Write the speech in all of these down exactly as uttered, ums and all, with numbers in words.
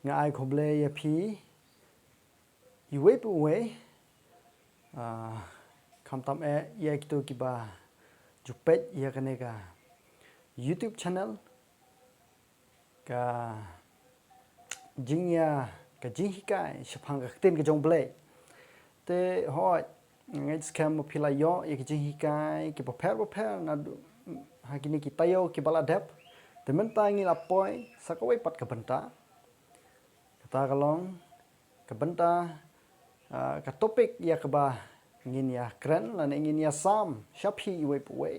Nga ai khublei ïa phi iwei pa iwei, ah, khamtam eh ïa kito kiba ju peit ïa kane ka YouTube channel, ka jingïa, ka jinghikai shaphang ka ktien ka jong U Blei. Te hooid, nga ngeit skhem ba phi la ïoh ïa ka jinghikai kiba pher ba pher na du-, ha kine ki taïew kiba la dep. Te mynta ngi la poi sa kawei pat ka bynta. Kata ka long ka bynta, ah, ka topic ïa kaba ngin ïa kren lane ngin ïa sam sha phi iwei pa iwei,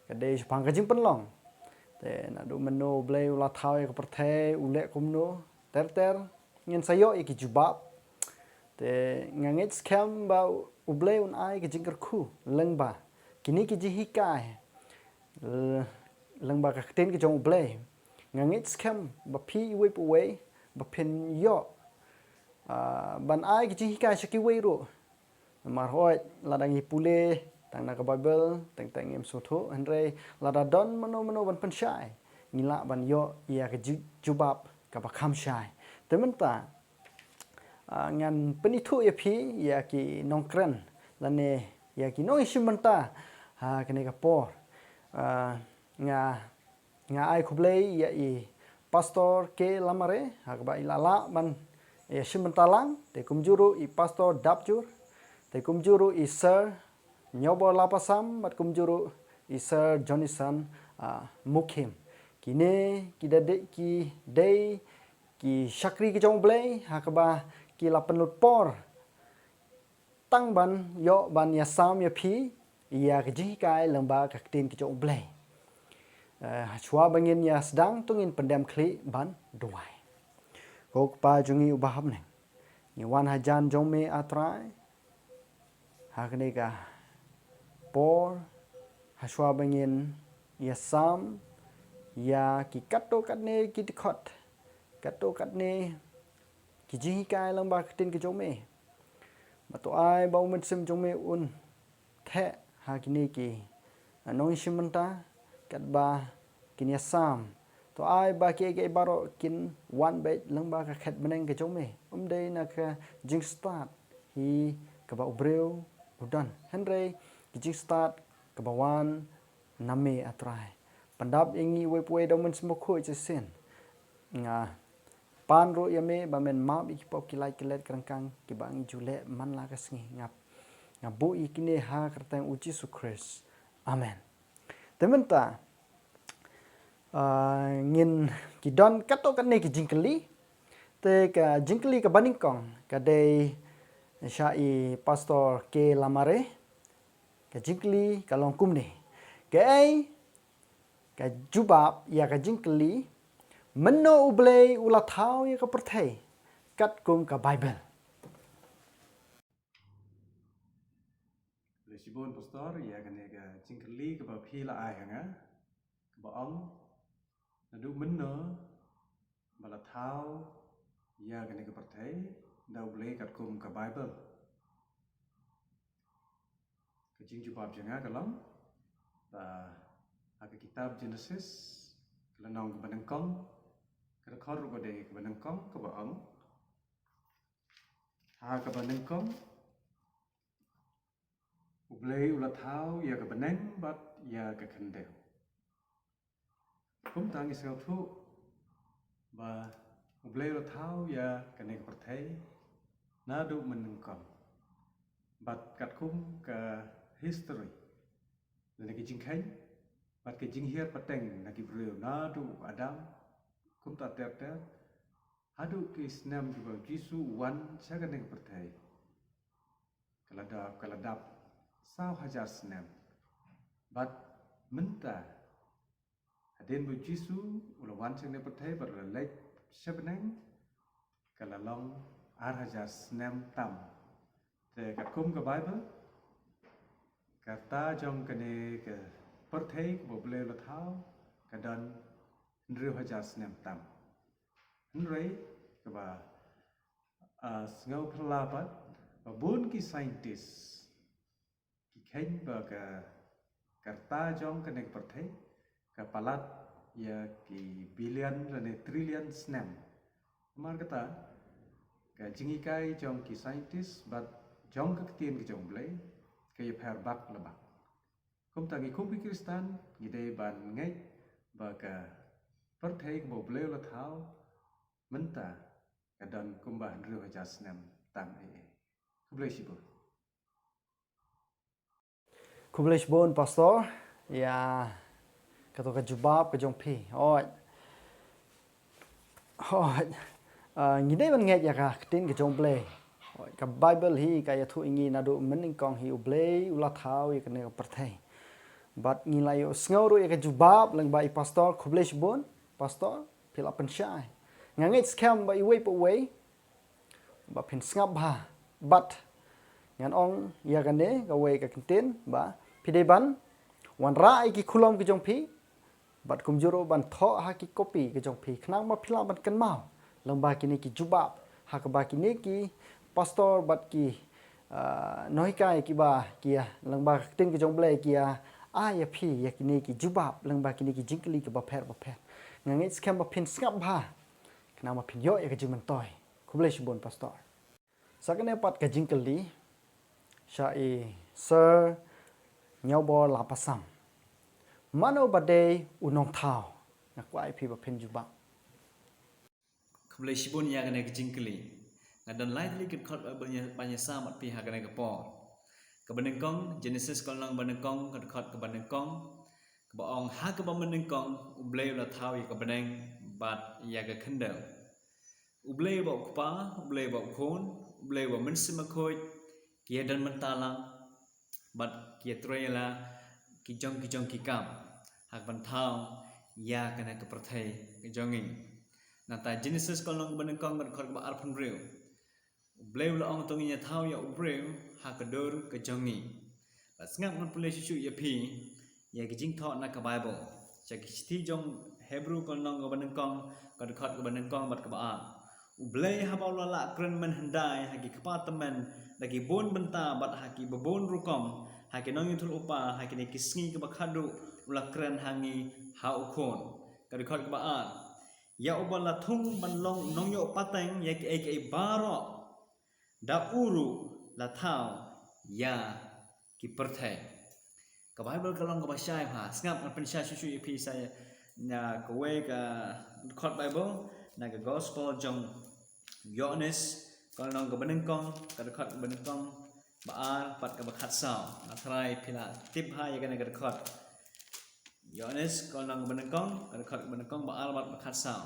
ka dei shaphang ka jingpynlong. Te naduh mynno U Blei u la thaw ïa ka pyrthei, u leh kumno, ter ter ngin sa ïoh ïa ki jubab. Te nga ngeit skhem ba U Blei un ai ka jingkyrkhu lyngba kine ki jinghikai, l-, lyngba ka ktien ka jong U Blei. Nga ngeit skhem ba phi iwei pa iwei ba phin ïoh, ah, ban ai ka jinghikai sha kiwei ruh. Namar hooid, lada ngi pule tang na ka Baibl, teng teng ngim sngewthuh, hynrei lada don mano mano ban pynshai, ngi lah ban ïoh ïa ka ju-, jubab kaba kham shai. Te mynta, ah, ngan pynithuh ïa phi ïa ki nongkren lane ïa ki nongïashim bynta ha kane ka por. Ah, nga, nga ai khublei ïa i Pastor K Lamare ha kaba i la lah ban ïashim bynta lang, te kumjuh ruh i Pastor Dapjur, te kumjuh ruh i Sir Nyobo Lapasam, bad kumjuh ruh i Sir Jonathan, ah, Mukhim. Kine ki da dei, ki dei ki shakri ki jong U Blei ha kaba ki la pynlut por tang ban ïoh ban ïasam ïa phi ïa ka jinghikai lyngba ka ktien ka jong U Blei. Eh, shuwa ba ngin ïa sdang, to ngin pyndem khlieh ban duwai. Ko Kpa jong ngi uba ha bneng, ngi wan hajan jong me, A Trai, ha kane ka por, ha shuwa ba ngin ïasam ïa ki katto katne ki dkhot, katto katne ki jinghikai lyngba ka ktien ka jong me. Ba to ai ba U Mynsiem jong me un theh ha kine ki, ah, nongïashim bynta katba kin ïasam. To ai ba kiei kiei baroh kin wan beit lyngba ka khet bneng ka jong me. Ym dei na ka jingstad hi kaba u briew u don, hynrei ka jingstad kaba wan na me, A Trai. Pyndap ïa ngi iwei pa iwei da U Mynsiem Bakhuid shisien. Nga pan ruh ïa me ba men map ïa ki pop, ki lait, ki let, ki ryngkang kiba ngi ju leh man la ka sngi. Nga, nga buh ïa kine ha ka kyrteng U Jisu Khrist. Amen. Te mynta, ah, ngin, ki don katto katne ki jingkylli. Te ka jingkylli kaba nyngkong ka dei sha i Pastor K Lamare. Ka jingkylli ka long kumne. Kaei ka jubab ïa ka jingkylli, mynno U Blei u la thaw ïa ka pyrthei, katkum ka Baibl? Khublei shibun Pastor ïa kane ka jingkylli kaba phi la ai ha nga, kaba ong, naduh mynno ba la thaw ïa kane ka pyrthei da U Blei katkum ka Baibl? Ka jingjubab jong nga ka long ba ha ka kitab Genesis, ka lynnong kaba nyngkong, ka dkhot ruh ka dei kaba nyngkong, kaba ong, ha kaba nyngkong U Blei u la thaw ïa ka bneng bad ïa ka khyndew. Kumta ngi sngewthuh ba U Blei u la thaw ïa kane ka pyrthei naduh mynnyngkong. Bad katkum ka history, lane ka jingkheiñ bad ka jinghiar pateng na ki briew naduh u Adam, kumta ter ter, haduh ki snem kiba u Jisu u wan sha kane ka pyrthei, ka la dap, ka la dap saw hajar snem. Bad mynta, hadien ba u Jisu u la wan sha kane ka pyrthei bad u la leit sha bneng, ka la long ar hajar snem tam. Te katkum ka Baibl, ka rta jong kane ka pyrthei kaba U Blei u la thaw ka don hynriew hajar snem tam. Hynrei kaba, ah, sngewphylla pat, ba bun ki scientist ki kheiñ ba ka, ka rta jong kane ka pyrthei ka palat ïa ki billion lane trillion snem. Namar kata, ka jinghikai jong ki scientist bad jong ka ktien ka jong U Blei ka ïapher bak la bak. Kumta ngi kum ki Khristan ngi dei ban ngeit ba ka pyrthei kaba U Blei u la thaw mynta ka don kumba hynriew hajar snem tang ei ei. Khublei shibun. Khublei shibun Pastor ïa kato ka jubab ka jong phi. Hooid. Hooid. Ah, ngi dei ban ngeit ïa ka ktien ka jong U Blei. Hooid, ka Bible hi ka ïathuh ïa ngi naduh mynnyngkong hi U Blei u la thaw ïa kane ka pyrthei. Bad ngi la ïohsngew ruh ïa ka jubab lyngba i Pastor. Khublei shibun Pastor, phi la pynshai. Nga ngeit skhem ba iwei pa iwei ba phin sngap bha. Bad ngan ong ïa kane kawei ka kyntien ba phi dei ban wanrah ïa ki khulom ki jong phi bad kumjuh ruh ban thoh ha ki kopi ki jong phi khnang ba phi lah ban kynmaw lyngba kine ki jubab ha kaba kine ki pastor bad ki, ah, nonghikai kiba ki ïa lyngba ka ktien ki jong U Blei ki ïa ai ïa phi ïa kine ki jubab lyngba kine ki jingkylli kiba pher ba pher. Nga ngeit skhem ba phin sngap bha khnang ba phin ïoh ïa ka jingmyntoi. Khublei shibun Pastor. Sa kane pat ka jingkylli sha i Sir Nyaubor Lapasam. Mano ba dei u nongthaw? Nga kwah ïa phi ba phin jubab. Khublei shibun ïa kane ka jingkylli. Nga don lai tylli ki dkhot ba ban ïa, ban ïasam bad phi ha kane ka por. Kaba nyngkong, Genesis ka lynnong ba nyngkong, ka dkhot kaba nyngkong, kaba ong ha kaba mynnyngkong U Blei u la thaw ïa ka bneng bad ïa ka khyndew. U Blei uba u Kpa, U Blei uba u Khun, U Blei uba u Mynsiem Bakhuid, ki ïa don mynta lang bad ki ïa trei ïa la ki jong ki jong ki kam ha kaban thaw ïa kane ka pyrthei ka jong ngi. Nangta Genesis ka lynnong kaba nyngkong ka dkhot kaba arphew hynriew. U Blei u la ong to ngin ïa thaw ïa u briew ha ka dur ka jong ngi. Bad sngap ngan pule shuh shuh ïa phi ïa ki jingthoh na ka Bible. Sha ki shithi jong Hebru ka lynnong kaba nyngkong, ka dkhot kaba nyngkong bad kaba ar. U Blei haba u la lah kren mynhyndai ha ki kpa tymmen da ki bun bynta bad ha ki babun rukom, ha ki nongïathuhlypa, ha kine ki sngi kiba khadduh u la kren ha ngi ha u Khun. Ka dkhot kaba ar. Ïa uba la thung ban long nongïoh pateng ïa kiei kiei baroh. Da u ruh la thaw ïa ki pyrthei. Ka Bible ka long kaba shai bha, sngap ngan pynshai shuh shuh ïa phi sa ïa na kawei ka dkhot Bible, na ka Gospel jong Ïoannis, ka lynnong kaba nyngkong, ka dkhot kaba nyngkong, ba ar bad kaba khatsaw. Nga tharai phi la tip bha ïa kane ka dkhot. Ïoannis ka lynnong kaba nyngkong, ka dkhot kaba nyngkong, ba ar bad ba khatsaw.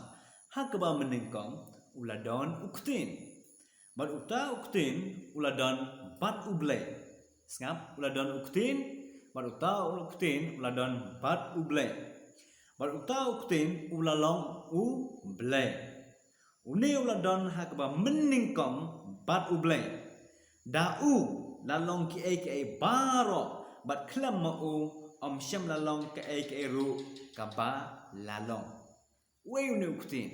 Ha kaba mynnyngkong u la don u Ktien. Bad uta u Ktien u la don bad u Blei. Sngap, u la don u Ktien, bad uta u Ktien u la don bad u Blei. Bad uta u Ktien u la long u Blei. Une u la don ha kaba mynnyngkong bad u Blei. Da u la long kiei kiei baroh, bad khlem ma u ym shym la long kaei kaei ruh kaba la long. Uei une u Ktien?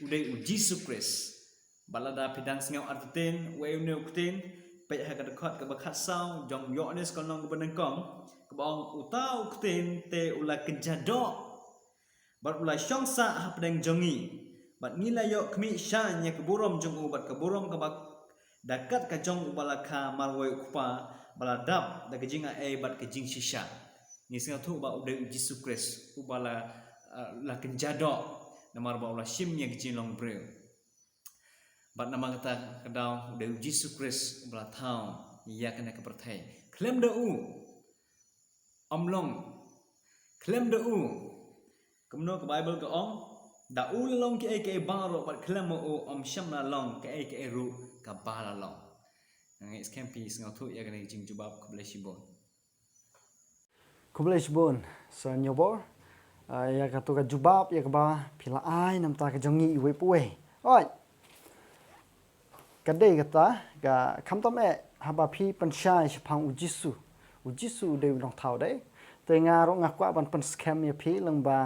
U dei u Jisu Khrist. Bad lada phi dang sngew artatien uei une u Ktien, peit ha ka dkhot kaba khatsaw jong Ïoannis ka lynnong kaba nyngkong, kaba ong uta u Ktien te u la kynja doh. Bad u la shong sah hapdeng jong ngi. Bad ngi la ïoh khmih shaiñ ïa ka burom jong u bad ka burom kaba da kat ka jong uba la kha marwei u Kpa, ba la dap da ka jingai bad ka jingshisha. Ngi sngewthuh ba u dei u Jisu Khrist, uba la, eh, la kynja doh, namar ba u la shim ïa ka jinglong briew. Bad namar kata ka daw u dei u Jisu Khrist uba la thaw ïa kane ka pyrthei. Khlem da u, ym long. Khlem da u. Kumno ka Bible ka ong, da u la long kiei kiei baroh bad khlem ma u ym shym la long kaei kaei ruh kaba la long. Nga ngeit skhem phi sngewthuh ïa kane ka jingjubab. Khublei shibun. Khublei shibun Sir Nyaubor. Ah, ïa kato ka jubab ïa kaba phi la ai na ka bynta ka jong ngi iwei pa iwei. Oi. Ka dei kata, ka khamtam eh, haba phi pynshai shaphang u Jisu. U Jisu u dei u nongthaw dei. Te nga ruh nga kwah ban pynskhem ïa phi lyngba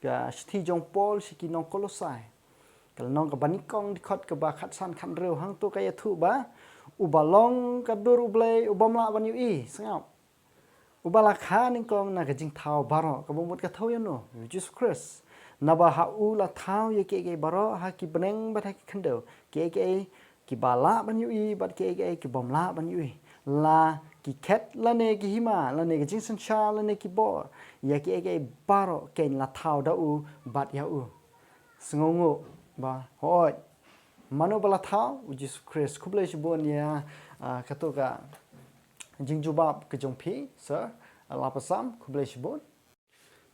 ka shithi jong u Paul sha ki nong Kolosai. Ka lynnong kaba nyngkong dkhot kaba khatsan khathynriew hangto ka ïathuh ba uba long ka dur u Blei u bym lah ban ïohi, sngap. Uba la kha nyngkong na ka jingthaw baroh, kaba mut ka thaw ïano, u Jisu Khrist. Naba ha u la thaw ïa kiei kiei baroh ha ki bneng bad ha ki khyndew, kiei kiei kiba lah ban ïohi bad kiei kiei ki bym lah ban ïohi, la ki khet lane ki hima lane ki jingsynshar lane ki bor, ïa kiei kiei baroh kein la thaw da u bad ïa u. Sngewnguh ba hooid, mano ba la thaw? U Jisu Khrist. Khublei shibun ïa, ah, kato ka jingjubab ka jong phi, sir. Ah, la pynshai, khublei shibun.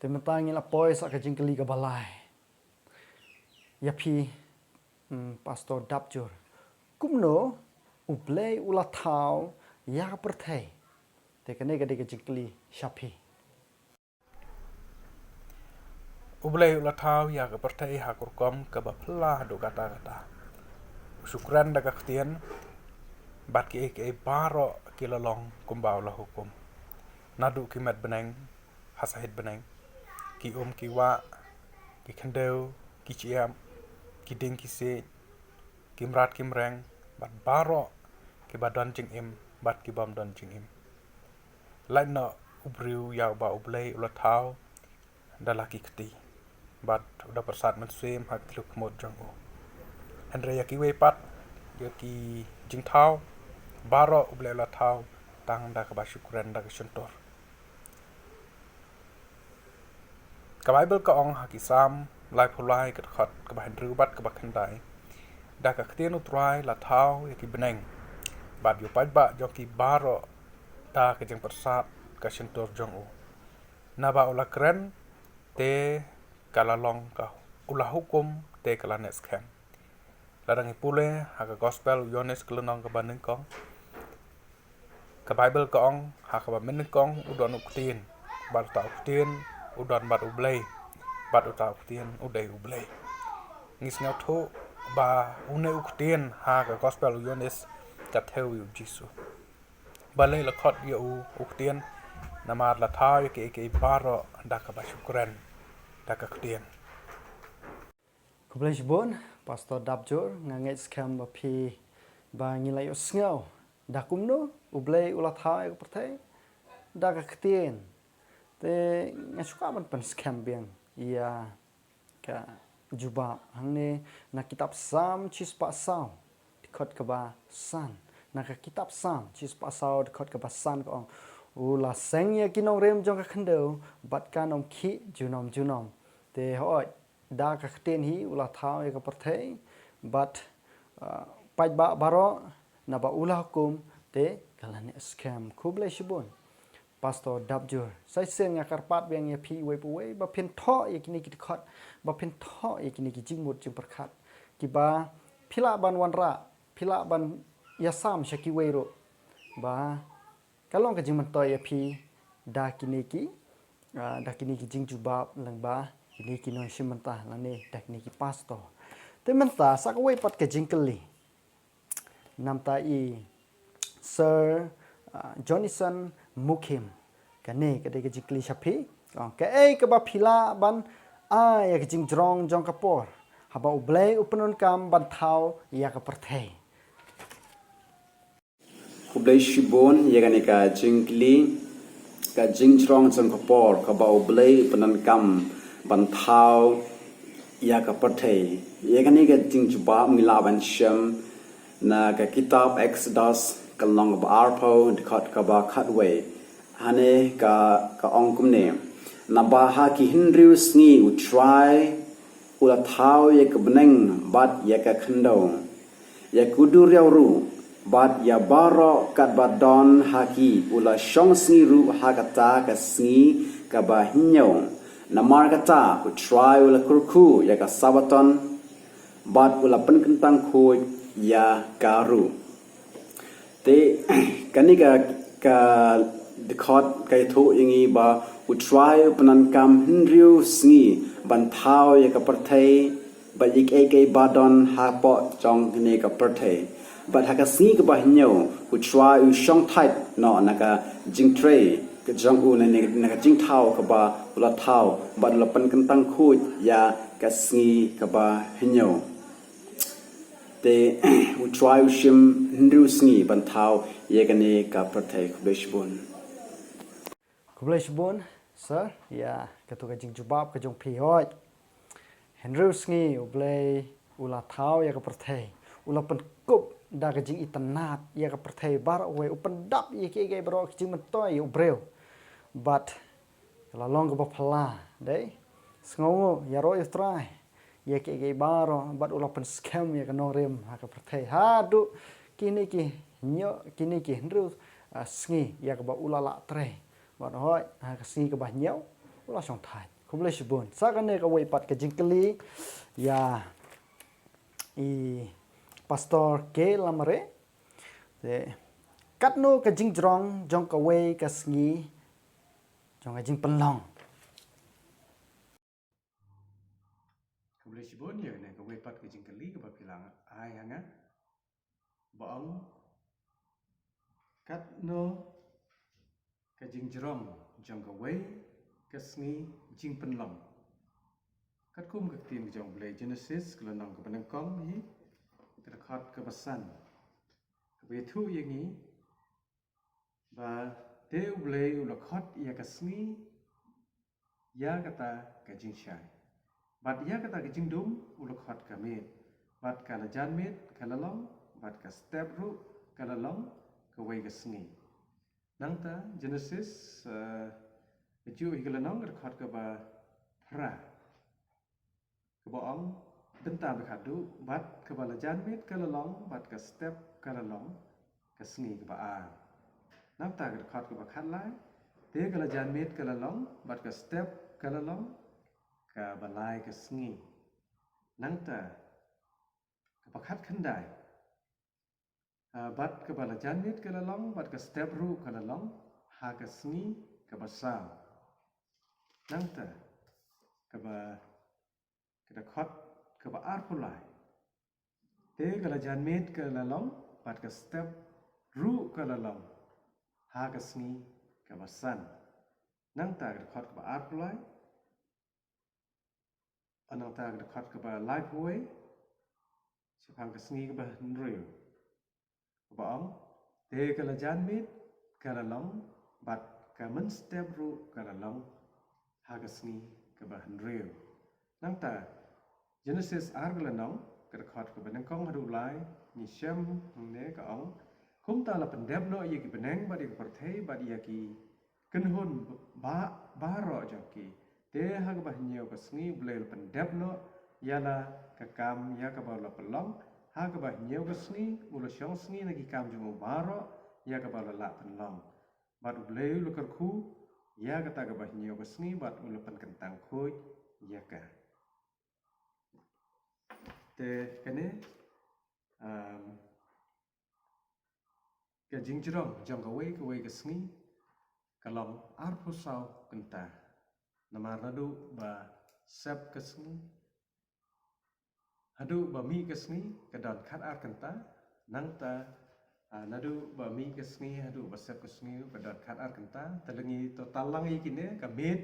Te mynta ngi la poi sa ka jingkylli kaba lai. Ïa phi, mm, Pastor Dapjur, kumno U Blei u la thaw ïa ka pyrthei? Te kane ka dei ka jingkylli sha phi. U Blei u la thaw ïa ka pyrthei ha ka rukom kaba phylla haduh katta katta. U shu kren da ka ktien, bad kiei kiei baroh ki la long kumba u la hukum. Naduh ki met bneng ha sahit bneng, ki um ki wah, ki khyndew, ki shyiap, ki dieng ki siej, ki mrad ki mreng, bad baroh kiba don jingim bad ki bym don jingim. Lait noh u briew ïa uba U Blei u la thaw da la ki kti, bad u da pyrsad mynsiem ha ka khlieh khmut jong u. Hynrei ïa kiwei pat, ïa ki jingthaw baroh U Blei u la thaw tang da kaba shu kren da ka shyntur. Ka Baibl ka ong ha ki Salm laiphew lai, ka dkhot kaba hynriew bad kaba khyndai: Da ka ktien U Trai la thaw ïa ki bneng, bad ïa u paidbah jong ki baroh da ka jingpyrsad ka shyntur jong u. Naba u la kren te ka la long, ka u la hukum te ka la neh skhem. Lada ngi pule ha ka Gospel u Ïoannis ka lynnong kaba nyngkong, ka Baibl ka ong, ha kaba mynnyngkong u don u Ktien, bad uta u Ktien u don bad U Blei, bad uta u Ktien u dei U Blei. Ngi sngewthuh ba une u Ktien ha ka Gospel u Ïoannis ka thew ïa u Jisu. Balei la khot ïa u u Ktien? Namar la thaw ïa kiei kiei baroh da kaba shu kren da ka ktien. Khublei shibun Pastor Dapjur, nga ngeit skhem ba phi, ba ngi la ïohsngew da kumno U Blei u la thaw ïa ka pyrthei da ka ktien. Te nga shu kwah ban pynskhem biang ïa ka jubab hangne na kitab Salm shispah saw, dkhot kaba san. Na ka kitab Salm shispah saw, dkhot kaba san ka ong: U la seng ïa ki nongrim jong ka khyndew, bad kan ym khih junom junom. Te hooid, da ka ktien hi u la thaw ïa ka pyrthei, bad, ah, paidbah baroh, naba u la hukum te ka la neh skhem. Khublei shibun Pastor Dapjur. Sa shisien nga kyrpad biang ïa phi uwei pa uwei ba phin thoh ïa kine ki dkhot, ba phin thoh ïa kine ki jingmut jingpyrkhat, kiba phi lah ban wanrah, phi lah ban ïasam sha kiwei ruh, ba ka long ka jingmyntoi ïa phi da kine ki, ah, da kine ki jingjubab lyngba kine ki nongshim bynta lane da kine ki pastor. Te mynta sa kawei pat ka jingkylli na bynta i Sir, ah, Johnson Mukim. Kane ka dei ka jingkylli sha phi. Ong, kaei kaba phi lah ban ai ïa ka jingjrong jong ka por haba U Blei u pyndonkam ban thaw ïa ka pyrthei? Khublei shibun ïa kane ka jingkylli. Ka jingjrong jong ka por kaba U Blei u pyndonkam ban thaw ïa ka pyrthei. Ïa kane ka jingjubab ngi lah ban shem na ka kitab Exodus ka lynnong kaba arphew, dkhot kaba khatwei. Hangne ka, ka ong kumne: Naba ha ki hynriew sngi U Trai u la thaw ïa ka bneng bad ïa ka khyndew, ïa ka duriaw ruh, bad ïa baroh katba don ha ki. U la shong sngi ruh ha kata ka sngi kaba hynñiew. Namar kata U Trai u la kyrkhu ïa ka Sabbaton, bad u la pynkyntang khuid ïa ka ruh. Te kane ka, ka dkhot ka ïathuh ïa ngi ba U Trai u pyndonkam hynriew sngi ban thaw ïa ka pyrthei bad ïa kiei kiei ba don hapoh jong kane ka pyrthei. Bad ha ka sngi kaba hynñiew U Trai u shong thait noh na ka jingtrei ka jong u, na, na, na ka jingthaw kaba u la thaw, bad u la pynkyntang khuid ïa ka sngi kaba hynñiew. Te U Trai u shim hynriew sngi ban thaw ïa kane ka pyrthei. Khublei shibun. Khublei shibun, sir, ïa kato ka jingjubab ka jong phi. Hooid, Hynriew sngi U Blei u la thaw ïa ka pyrthei, u la pynkup da ka jingitynnad ïa ka pyrthei baroh kawei, u pyndap ïa kiei kiei baroh ki jingmyntoi ïa u briew. Bad ka la long kaba phylla, dei, sngewnguh ïaroh ïa U Trai ïa kiei kiei baroh, bad u la pynskhem ïa ka nongrim ha ka pyrthei. Haduh kine ki hynñiew, kine ki hynriew, ah, sngi ïa kaba u la lah trei. Bad hooid, ha ka sngi kaba hynñiew u la shongthait. Khublei shibun. Sa kane kawei pat ka jingkylli ïa i Pastor K Lamare. Te, katno ka jingjrong jong kawei ka sngi jong ka jingpynlong? Khublei shibun ïa kane kawei pat ka jingkylli kaba phi la ai ha nga. Ba ong, katno ka jingjrong jong kawei ka sngi jingpynlong? Katkum ka ktien ka jong U Blei, Genesis ka lynnong kaba nyngkong hi, ka dkhot kaba san, kaba ïathuh ïa ngi ba te U Blei u la khot ïa ka sngi ïa kata ka jingshai, bad ïa kata ka jingdum u la khot ka miet, bad ka lajan miet ka la long, bad ka step ruh ka la long kawei ka sngi. Nangta Genesis, eh, kajuh hi ka lynnong, ka dkhot kaba phra, kaba ong, bynta ba khatduh, bad kaba lajan miet ka la long, bad ka step ka la long ka sngi kaba ar. Nangta ka dkhot kaba khatlai, te ka lajan miet ka la long, bad ka step ka la long kaba lai ka sngi. Nangta kaba khatkhyndai, ah, bad kaba lajan miet ka la long, bad ka step ruh ka la long ha ka sngi kaba saw. Nangta kaba, ka dkhot kaba arphew lai, te ka lajan miet ka la long, bad ka step ruh ka la long ha ka sngi kaba san. Nangta ka dkhot kaba arphew lai, nangta ka dkhot kaba laiphew wei, shaphang ka sngi kaba hynriew, kaba ong, te ka lajan miet ka la long, bad ka mynstep ruh ka la long ha ka sngi kaba hynriew. Nangta Genesis ar ka lynnong, ka dkhot kaba nyngkong haduh lai, ngi shem hangne, ka ong, kumta la pyndep noh ïa ki bneng bad ïa ka pyrthei bad ïa ki kynhun ba, baroh jong ki. Te ha kaba hynñiew ka sngi U Blei u la pyndep noh ïa la ka kam ïa kaba u la pynlong. Ha kaba hynñiew ka sngi u la shong sngi na ki kam jong u baroh ïa kaba u la lah pynlong. Bad U Blei u la kyrkhu ïa kata kaba hynñiew ka sngi bad u la pynkyntang khuid ïa ka. Te kane, um, ka jingjrong jong kawei kawei ka sngi ka long arphew saw kynta. Namar naduh ba sep ka sngi haduh ba mih ka sngi ka don khatar kynta. Nangta, ah, naduh ba mih ka sngi haduh ba sep ka sngi ka don khatar kynta. Te lyngngoh to tang lang ïa kine, ka miet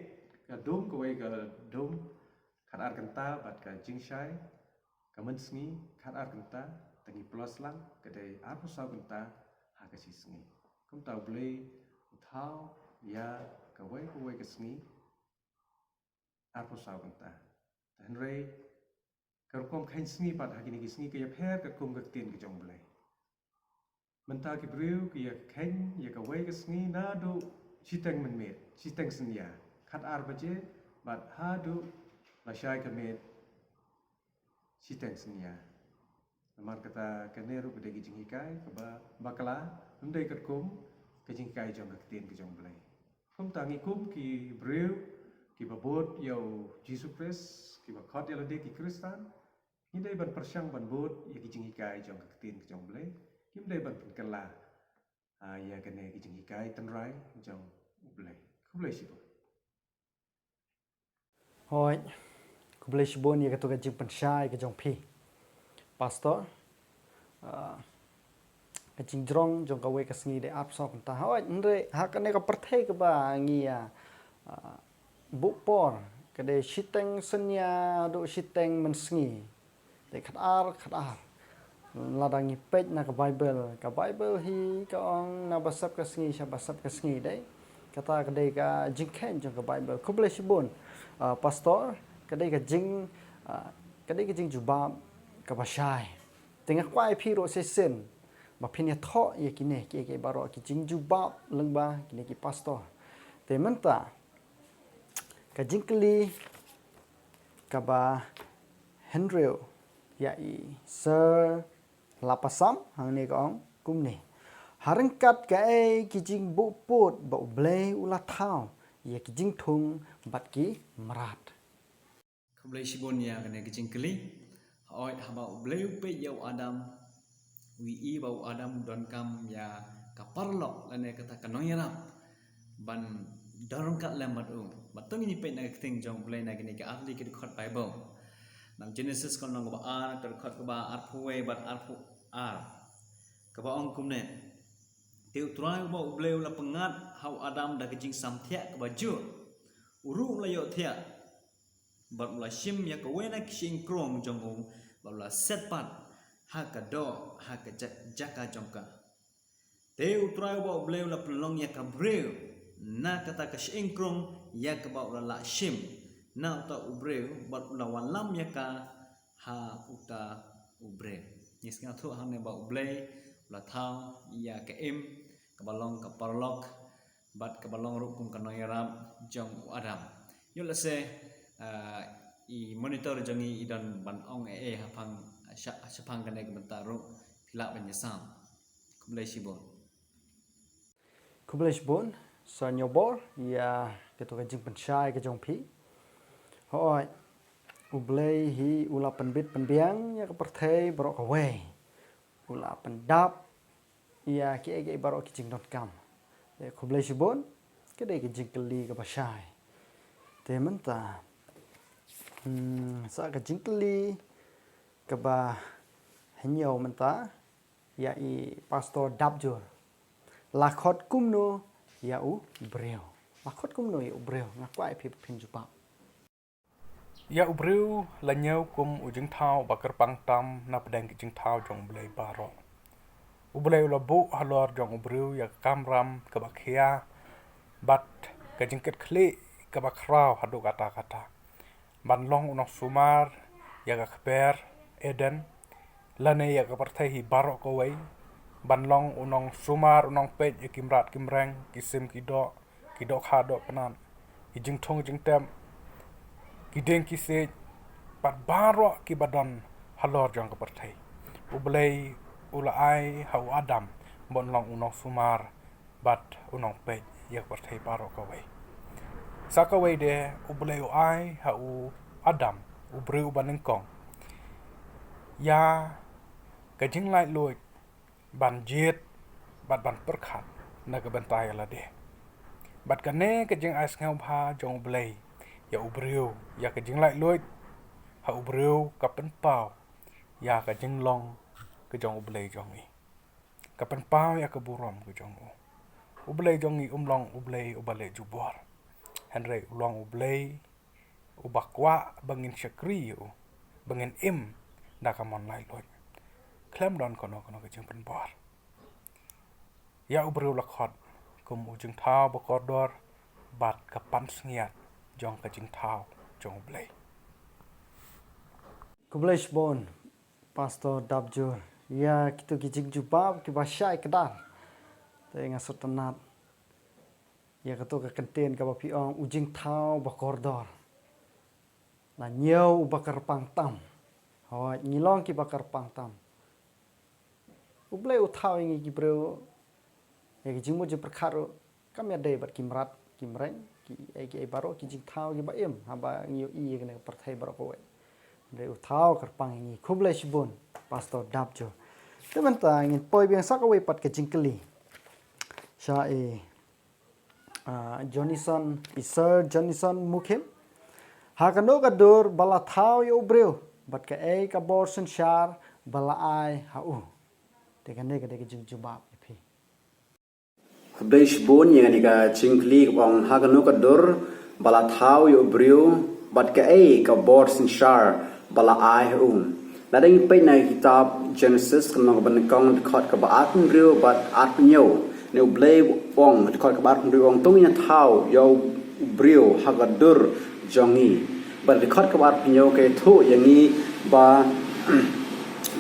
ka dum, kawei ka dum khatar kynta, bad ka jingshai ka mynsngi khatar kynta. Te ngi plus lang, ka dei arphew saw kynta ha ka shi sngi. Kumta U Blei u thaw ïa kawei kawei ka sngi arphew saw kynta. Te hynrei ka rukom kheiñ sngi pat ha kine ki sngi ka ïapher katkum ka ktien ka jong U Blei. Mynta ki briew ki ïa kheiñ ïa kawei ka sngi naduh shiteng mynmiet, shiteng synñia, khatar baje, bad haduh la shai ka miet, shiteng synñia. Namar kata kane ruh ka dei ka jinghikai kaba bakla, ym dei katkum ka jinghikai jong ka ktien ka jong U Blei. Kumta ngi kum ki briew kiba bud ïa U Jisu Khrist, kiba khot ïa lade ki Khristan, ngi dei ban pyrshang ban bud ïa ki jinghikai jong ka ktien ka jong U Blei. Ngim dei ban pynkylla, ah, ïa kane ki jinghikai tynrai jong U Blei. Khublei shibun. Hooid. Khublei shibun ïa kato ka jingpynshai ka jong phi, Pastor. Ah, ka jingjrong jong kawei ka sngi dei arphew saw kynta. Hooid, hynrei ha kane ka pyrthei kaba ngi ïa, ah, buh por, ka dei shiteng synñia haduh shiteng mynsngi. Dei khatar, khatar. Lada ngi peit na ka Baibl, ka Baibl hi ka ong naba sep ka sngi sha ba sep ka sngi, dei. Kata ka dei ka jingkheiñ jong ka Baibl. Khublei shibun, ah, Pastor, ka dei ka jing, Ka dei ka jingjubab kaba shai. Te nga kwah ïa phi ruh shisien ba phin ïathoh ïa kine kiei kiei baroh ki jingjubab lyngba kine ki pastor. Te mynta ka jingkylli kaba hynriew ïa i Sir Lapasam hangne ka ong kumne. Ha ryngkat kaei ki jingbuh pud ba U Blei u la thaw ïa ki jingthung bad ki mrad? Khublei shibun ïa kane ka jingkylli. Hooid, haba U Blei u peit ïa u Adam, u ïohi ba u Adam u donkam ïa ka paralok lane kata ka nongïarap ban don ryngkat lem bad u. Bad to ngin ïa peit na ka ktien jong U Blei na kine ki artylli ki dkhot Baibl. Na Genesis ka lynnong kaba ar, ka dkhot kaba arphew wei bad arphew ar, kaba ong kumne. Te U Trai uba U Blei u la pyngngad ha u Adam da ka jingsamthiah kaba jur. U ruh u la ïohthiah bad u la shim ïa kawei na ki shyieng krong jong u bad u la set pat ha ka doh ha ka ja-, jaka jong ka. Te U Trai uba U Blei u la pynlong ïa ka briew na kata ka shyieng krong ïa kaba u la lah shim na uta u briew bad u la wallam ïa ka ha uta u briew. Ngi sngewthuh hangne ba U Blei u la thaw ïa ka im kaba long ka paralok bad kaba long ruh kum ka nongïarap jong u Adam. Ïoh lehse, ah, i monitor jong ngi i don ban ong ei ei shaphang, sha-, shaphang kane ka bynta ruh, phi lah ban ïasam. Khublei shibun. Khublei shibun, Sir Newbor, ïa kato ka jingpynshai ka jong phi. Hooid, U Blei hi u la pynbit pynbiang ïa ka pyrthei baroh kawei. U la pyndap ïa kiei kiei baroh ki jingdonkam. Te khublei shibun, ka dei ka jingkylli kaba shai. Te mynta, hmm, sa ka jingkylli kaba hynñiew mynta, ïa i Pastor Dapjur. La khot kumno ïa u briew? La khot kumno ïa u briew? Nga kwah ïa phi ba phin jubab. Ïa u briew la ñiew kum u jingthaw ba kyrpang tam na pdeng ki jingthaw jong U Blei baroh. U Blei u la buh halor jong u briew ïa ka kamram kaba khia bad ka jingkitkhlieh kaba khraw haduh katta katta. Ban long u nongsumar ïa ka kper Eden, lane ïa ka pyrthei hi baroh kawei. Ban long u nongsumar, u nongpeit ïa ki mrad ki mreng, ki sim ki doh, ki dohkha dohpnat, ki jingthung jingtep, ki dieng ki siej, bad baroh kiba don halor jong ka pyrthei. U Blei u la ai ha u Adam ban long u nongsumar bad u nongpeit ïa ka pyrthei baroh kawei. Sa kawei de U Blei u ai ha u Adam, u briew uba nyngkong, ïa ka jinglaitluid ban jied bad ban pyrkhat na ka bynta ïa lade. Bad kane ka jingai sngewbha jong U Blei ïa u briew, ïa ka jinglaitluid ha u briew ka pynpaw ïa ka jinglong ka jong U Blei jong ngi. Ka pynpaw ïa ka burom ka jong u. U Blei jong ngi um long U Blei uba leh jubor. Hynrei u long U Blei uba kwah ba ngin shakri ïa u, ba ngin im da ka mon laitluid, khlem don kano kano ka jingpynbor. Ïa u briew la khot kum u jingthaw ba kordor bad ka pansngiat jong ka jingthaw jong U Blei. Khublei shibun, Pastor Dapjur, ïa kito ki jingjubab kiba shai kdar. Te nga sngewtynnat ïa kato ka kyntien kaba phi ong u jingthaw ba kordor. La ñiew uba kyrpang tam. Hooid, ngi long kiba kyrpang tam. U Blei u thaw ïa ngi ki briew ïa ki jingmut jingpyrkhat ruh kam ïadei bad ki mrad ki mreng, kiei kiei baroh ki jingthaw kiba im haba ngi ïohi ïa kane ka pyrthei baroh kawei. Hynrei u thaw kyrpang ïa ngi. Khublei shibun, Pastor Dapjur. Te mynta ngin poi biang sa kawei pat ka jingkylli sha i, ah, Johnson, i Sir Johnson Mukhim. Ha kano ka dur ba la thaw ïa u briew bad kaei ka bor synshar ba la ai ha u? Te kane ka dei ka jingjubab ïa phi. Khublei shibun ïa kane ka jingkylli kaba ong ha kano ka dur ba la thaw ïa u briew bad kaei ka bor synshar ba la ai ha u. Lada ngi peit na ka kitab Genesis ka lynnong kaba nyngkong dkhot kaba arphew hynriew bad arphew hynñiew, ne U Blei u ong, dkhot kaba arphew hynriew u ong, to ngin ïa thaw ïa u briew ha ka dur jong ngi. Bad dkhot kaba arphew hynñiew ka ïathuh ïa ngi ba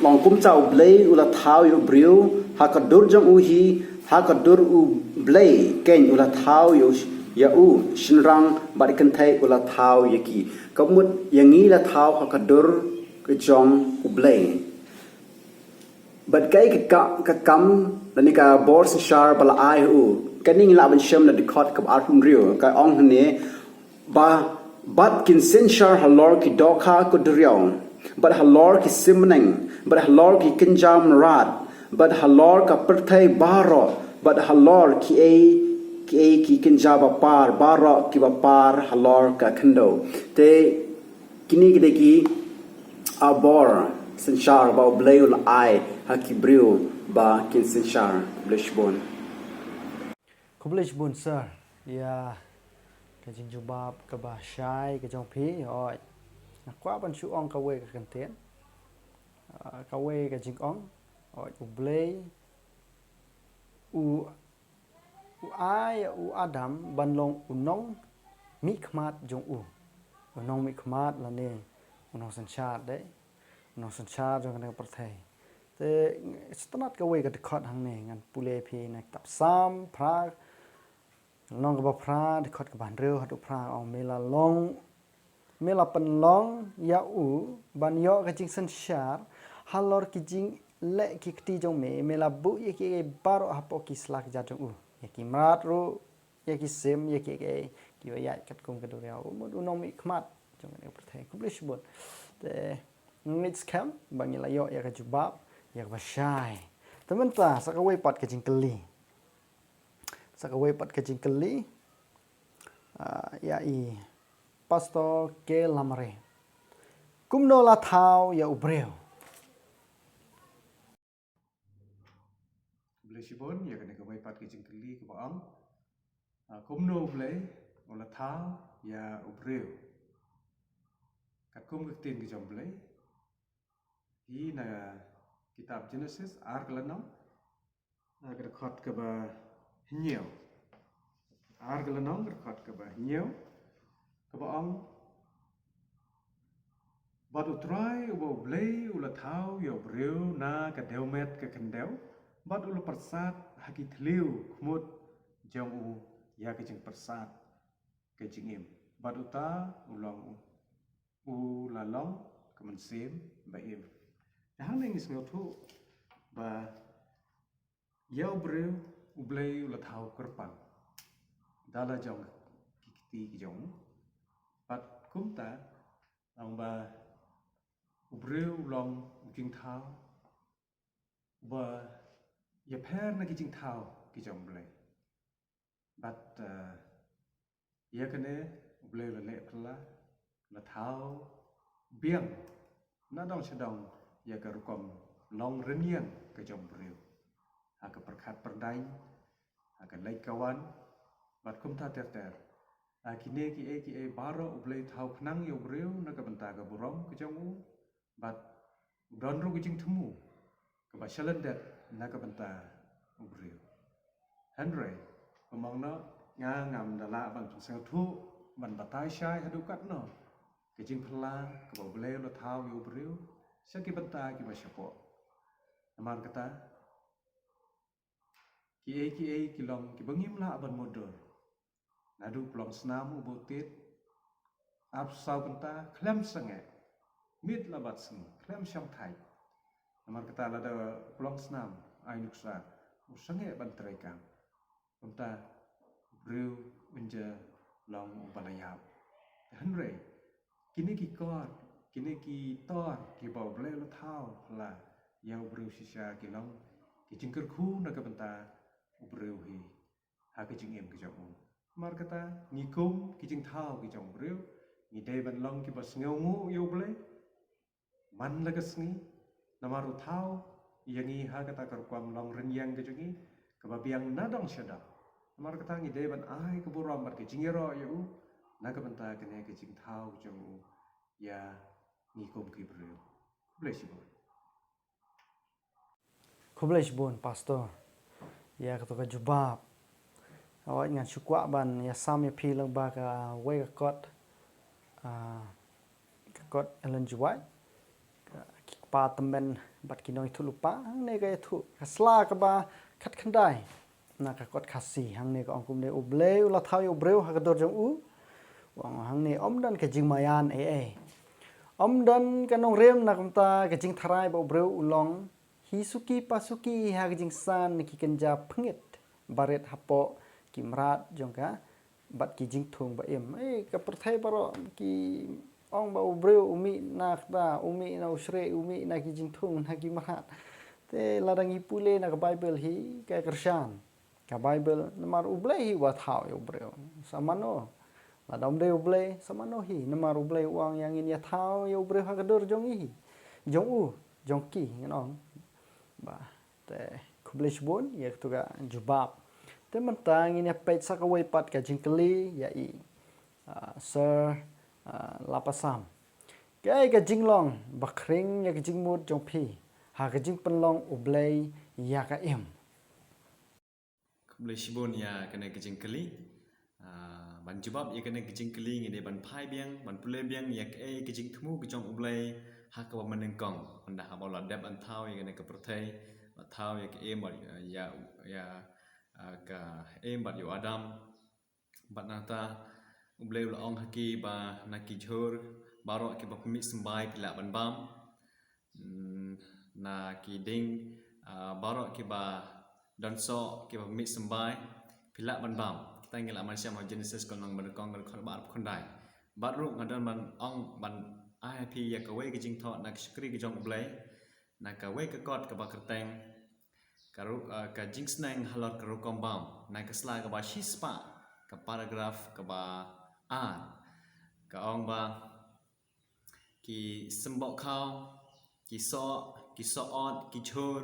long kumta U Blei u la thaw ïa u briew ha ka dur jong u hi, ha ka dur U Blei keiñ u la thaw ïa u, ïa u shynrang bad kynthei u la thaw ïa ki. Ka mut ïa ngi la thaw ha ka dur ka jong U Blei. Bad kaei ka, ka kam lane ka bor synshar ba la ai ha u? Kane ngi lah ban shem na dkhot kaba arphew hynriew, ka ong hangne ba bad kin synshar halor ki dohkha ka duriaw, bad halor ki sim bneng, bad halor ki kynja mrad, bad halor ka pyrthei baroh, bad halor kiei kiei ki kynja bapar baroh kiba par halor ka khyndew. Te kine ki dei ki, ah, bor synshar ba U Blei u la ai ha ki briew ba kin synshar. Khublei shibun. Khublei shibun sir ïa ka jingjubab kaba shai ka jong phi. Oi, nga kwah ban shu ong kawei ka kyntien, ah, kawei ka jingong. Oi, U Blei u u ai ïa u Adam ban long u nongmihkhmat jong u. U nongmihkhmat lane u nongsynshar de, u nongsynshar jong kane ka pyrthei. Te sngewtynnat kawei ka dkhot hangne, ngan pule phi na kitab Salm phra, lynnong kaba phra, dkhot kaba hynriew haduh phra, ong me la long me la pynlong ïa u ban ïoh ka jingsynshar halor ki jingleh ki kti jong me, me la buh ïa kiei baroh hapoh ki sla kjat jong u, ïa ki mrad ruh, ïa ki sim, ïa kiei kiba ïaid katkum ka duriaw. U mut u nongmihkhmat jong kane ka pyrthei. Khublei shibun. Te ngeit skhem ba ngi la ïoh ïa ka jubab ïa kaba shai. Te mynta sa kawei pat ka jingkylli. Sa kawei pat ka jingkylli, ah, ïa i Pastor K Lamare. Kumno la thaw ïa u briew? Khublei shibun ïa kane kawei pat ka jingkylli kaba ong, ah, kumno U Blei u la thaw ïa u briew? Katkum ka ktien ka jong U Blei hi na kitab Genesis ar ka lynnong, ah, ka dkhot kaba hynñiew. Ar ka lynnong, ka dkhot kaba hynñiew, kaba ong, bad U Trai uba U Blei u la thaw ïa u briew na ka dewmet ka khyndew, bad u la pyrsad ha ki thliew khmut jong u ïa ka jingpyrsad ka jingim, bad uta u long u u la long ka mynsiem ba im. Te hangne ngi sngewthuh ba ïa u briew U Blei u la thaw kyrpang da la jong ki kti ki jong u. Bad kumta, ong ba u briew u long u jingthaw ba ïapher na ki jingthaw ki jong U Blei. Bad, eh, ïa kane U Blei u la leh phylla, la thaw biang na dong sha dong ïa ka rukom long rynïeng ka jong u briew, ha ka pyrkhat pyrdaiñ, ha ka leit ka wan, bad kumta ter ter. Ha kine kiei kiei baroh U Blei u thaw khnang ïa u briew na ka bynta ka burom ka jong u, bad u don ruh ka jingthmu kaba shalyndet na ka bynta u briew. Hynrei kumno nga ngam da lah ban pynsngewthuh ban batai shai haduh katno ka jingphylla kaba U Blei u la thaw ïa u briew sha ki bynta kiba shapoh. Namar kata, kiei kiei ki long kiba ngim lah ban mutdur. Naduh u plongsnam uba u tied, ap saw kynta khlem sangeh, miet la bad sngi khlem shongthait. Namar kata lada u plongsnam ai nuksa, u sangeh ban treikam. Kumta u briew un sa long uba la ïap. Hynrei kine ki kor, kine ki tor kiba U Blei u la thaw phylla ïa u briew shisha ki long ki jingkyrkhu na ka bynta u briew hi ha ka jingim ka jong u. Namar kata ngi kum ki jingthaw ki jong u briew, ngi dei ban long kiba sngewnguh ïa U Blei man la ka sngi, namar u thaw ïa ngi ha kata ka rukom long rynïeng ka jong ngi kaba biang na dong sha dong. Namar kata ngi dei ban ai ka burom bad ka jingïaroh ïa u na ka bynta kane ka jingthaw ka jong u ïa ngi kum ki briew. Khublei shibun. Khublei shibun Pastor ïa kato ka jubab. Hooid, ngan shu kwah ban ïasam ïa phi lyngba kawei ka kot, ah, Kot Ellen G. White, ka, ki kpa tymmen bad ki nongïathuhlypa, hangne ka ïathuh ka sla kaba khatkhyndai na ka kot Khasi, hangne ka ong kumne: U Blei u la thaw ïa u briew ha ka dur jong u. U ong hangne ym don ka jingmaïan ei ei. Ym don ka nongrim na ka bynta ka jingtharai ba u briew u long hi suki pa suki ha ka jingsan ki kynja pngit barit hapoh ki mrad jong ka bad ki jingthung ba im. Eh, ka pyrthei baroh ki ong ba u briew u mih na kata, u mih na u shrieh, u mih na ki jingthung, na ki mrad. Te lada ngi pule na ka Baibl hi, ka kyrshan. Ka Baibl, namar U Blei hi u ba thaw ïa u briew. Sa mano? Lada ym dei U Blei, sa mano hi? Namar U Blei u ong ïa ngin ïa thaw ïa u briew ha ka dur jong i hi. Jong u, jong ki, ngan ong. Bah, te khublei shibun ïa katu ka jubab. Te mynta ngin ïa peit sa kawei pat ka jingkylli ïa i, ah, Sir, ah, Lapasam. Kaei ka jinglong ba khring ïa ka jingmut jong phi ha ka jingpynlong U Blei ïa ka im? Khublei shibun ïa kane ka jingkylli. Ah, ban jubab ïa kane ka jingkylli ngi dei ban phai biang, ban pule biang ïa kaei ka jingthmu ka jong U Blei ha kaba mynnyngkong. Hynda haba u la dep ban thaw ïa kane ka pyrthei, la thaw ïa ka im bad ïa, ïa, ah, ka im bad ïa u Adam. Bad nangta U Blei u la ong ha ki ba na ki jhur baroh kiba pynmih symbai phi lah ban bam. Hmm, na ki dieng, ah, baroh kiba don soh kiba pynmih symbai phi lah ban bam. Kita ngi lah ban shem ha Genesis ka lynnong ba nyngkong ka dkhot ba arphew khyndai. Bad ruh nga don ban ong ban ai ha phi ïa kawei ka jingthoh na ka shakri ka jong U Blei, na kawei ka kot kaba kyrteng ka ru-, ah, ka jingsneng halor ka rukom bam, na ka sla kaba shispah, ka paragraph kaba ar. Ka ong ba ki symboh khaw, ki soh, ki soh ot, ki jhur,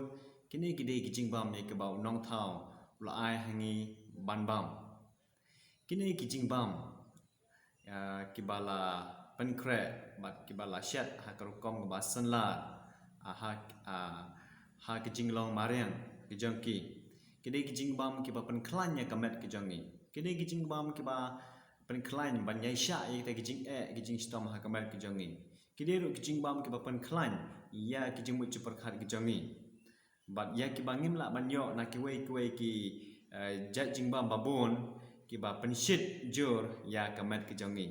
kine ki dei ki jingbam ïa kiba u nongthaw u la ai ha ngi ban bam. Kine ki jingbam, ah, kiba la pynkhreh bad kiba la shet ha ka rukom kaba synlar, ah, ha, ah, ha ka jinglong mariang ka jong ki. Ki dei ki jingbam kiba pynkhlaiñ ïa ka met ka jong ngi. Ki dei ki jingbam kiba pynkhlaiñ ban ïaishah ïa kita ki jingeh ki jingshitom ha ka met ka jong ngi. Ki dei ruh ki jingbam kiba pynkhlaiñ ïa ki jingmut jingpyrkhat ka jong ngi. Bad ïa kiba ngim lah ban ïoh na kiwei kiwei ki, eh, jait jingbam babun kiba pynshit jur ïa ka met ka jong ngi.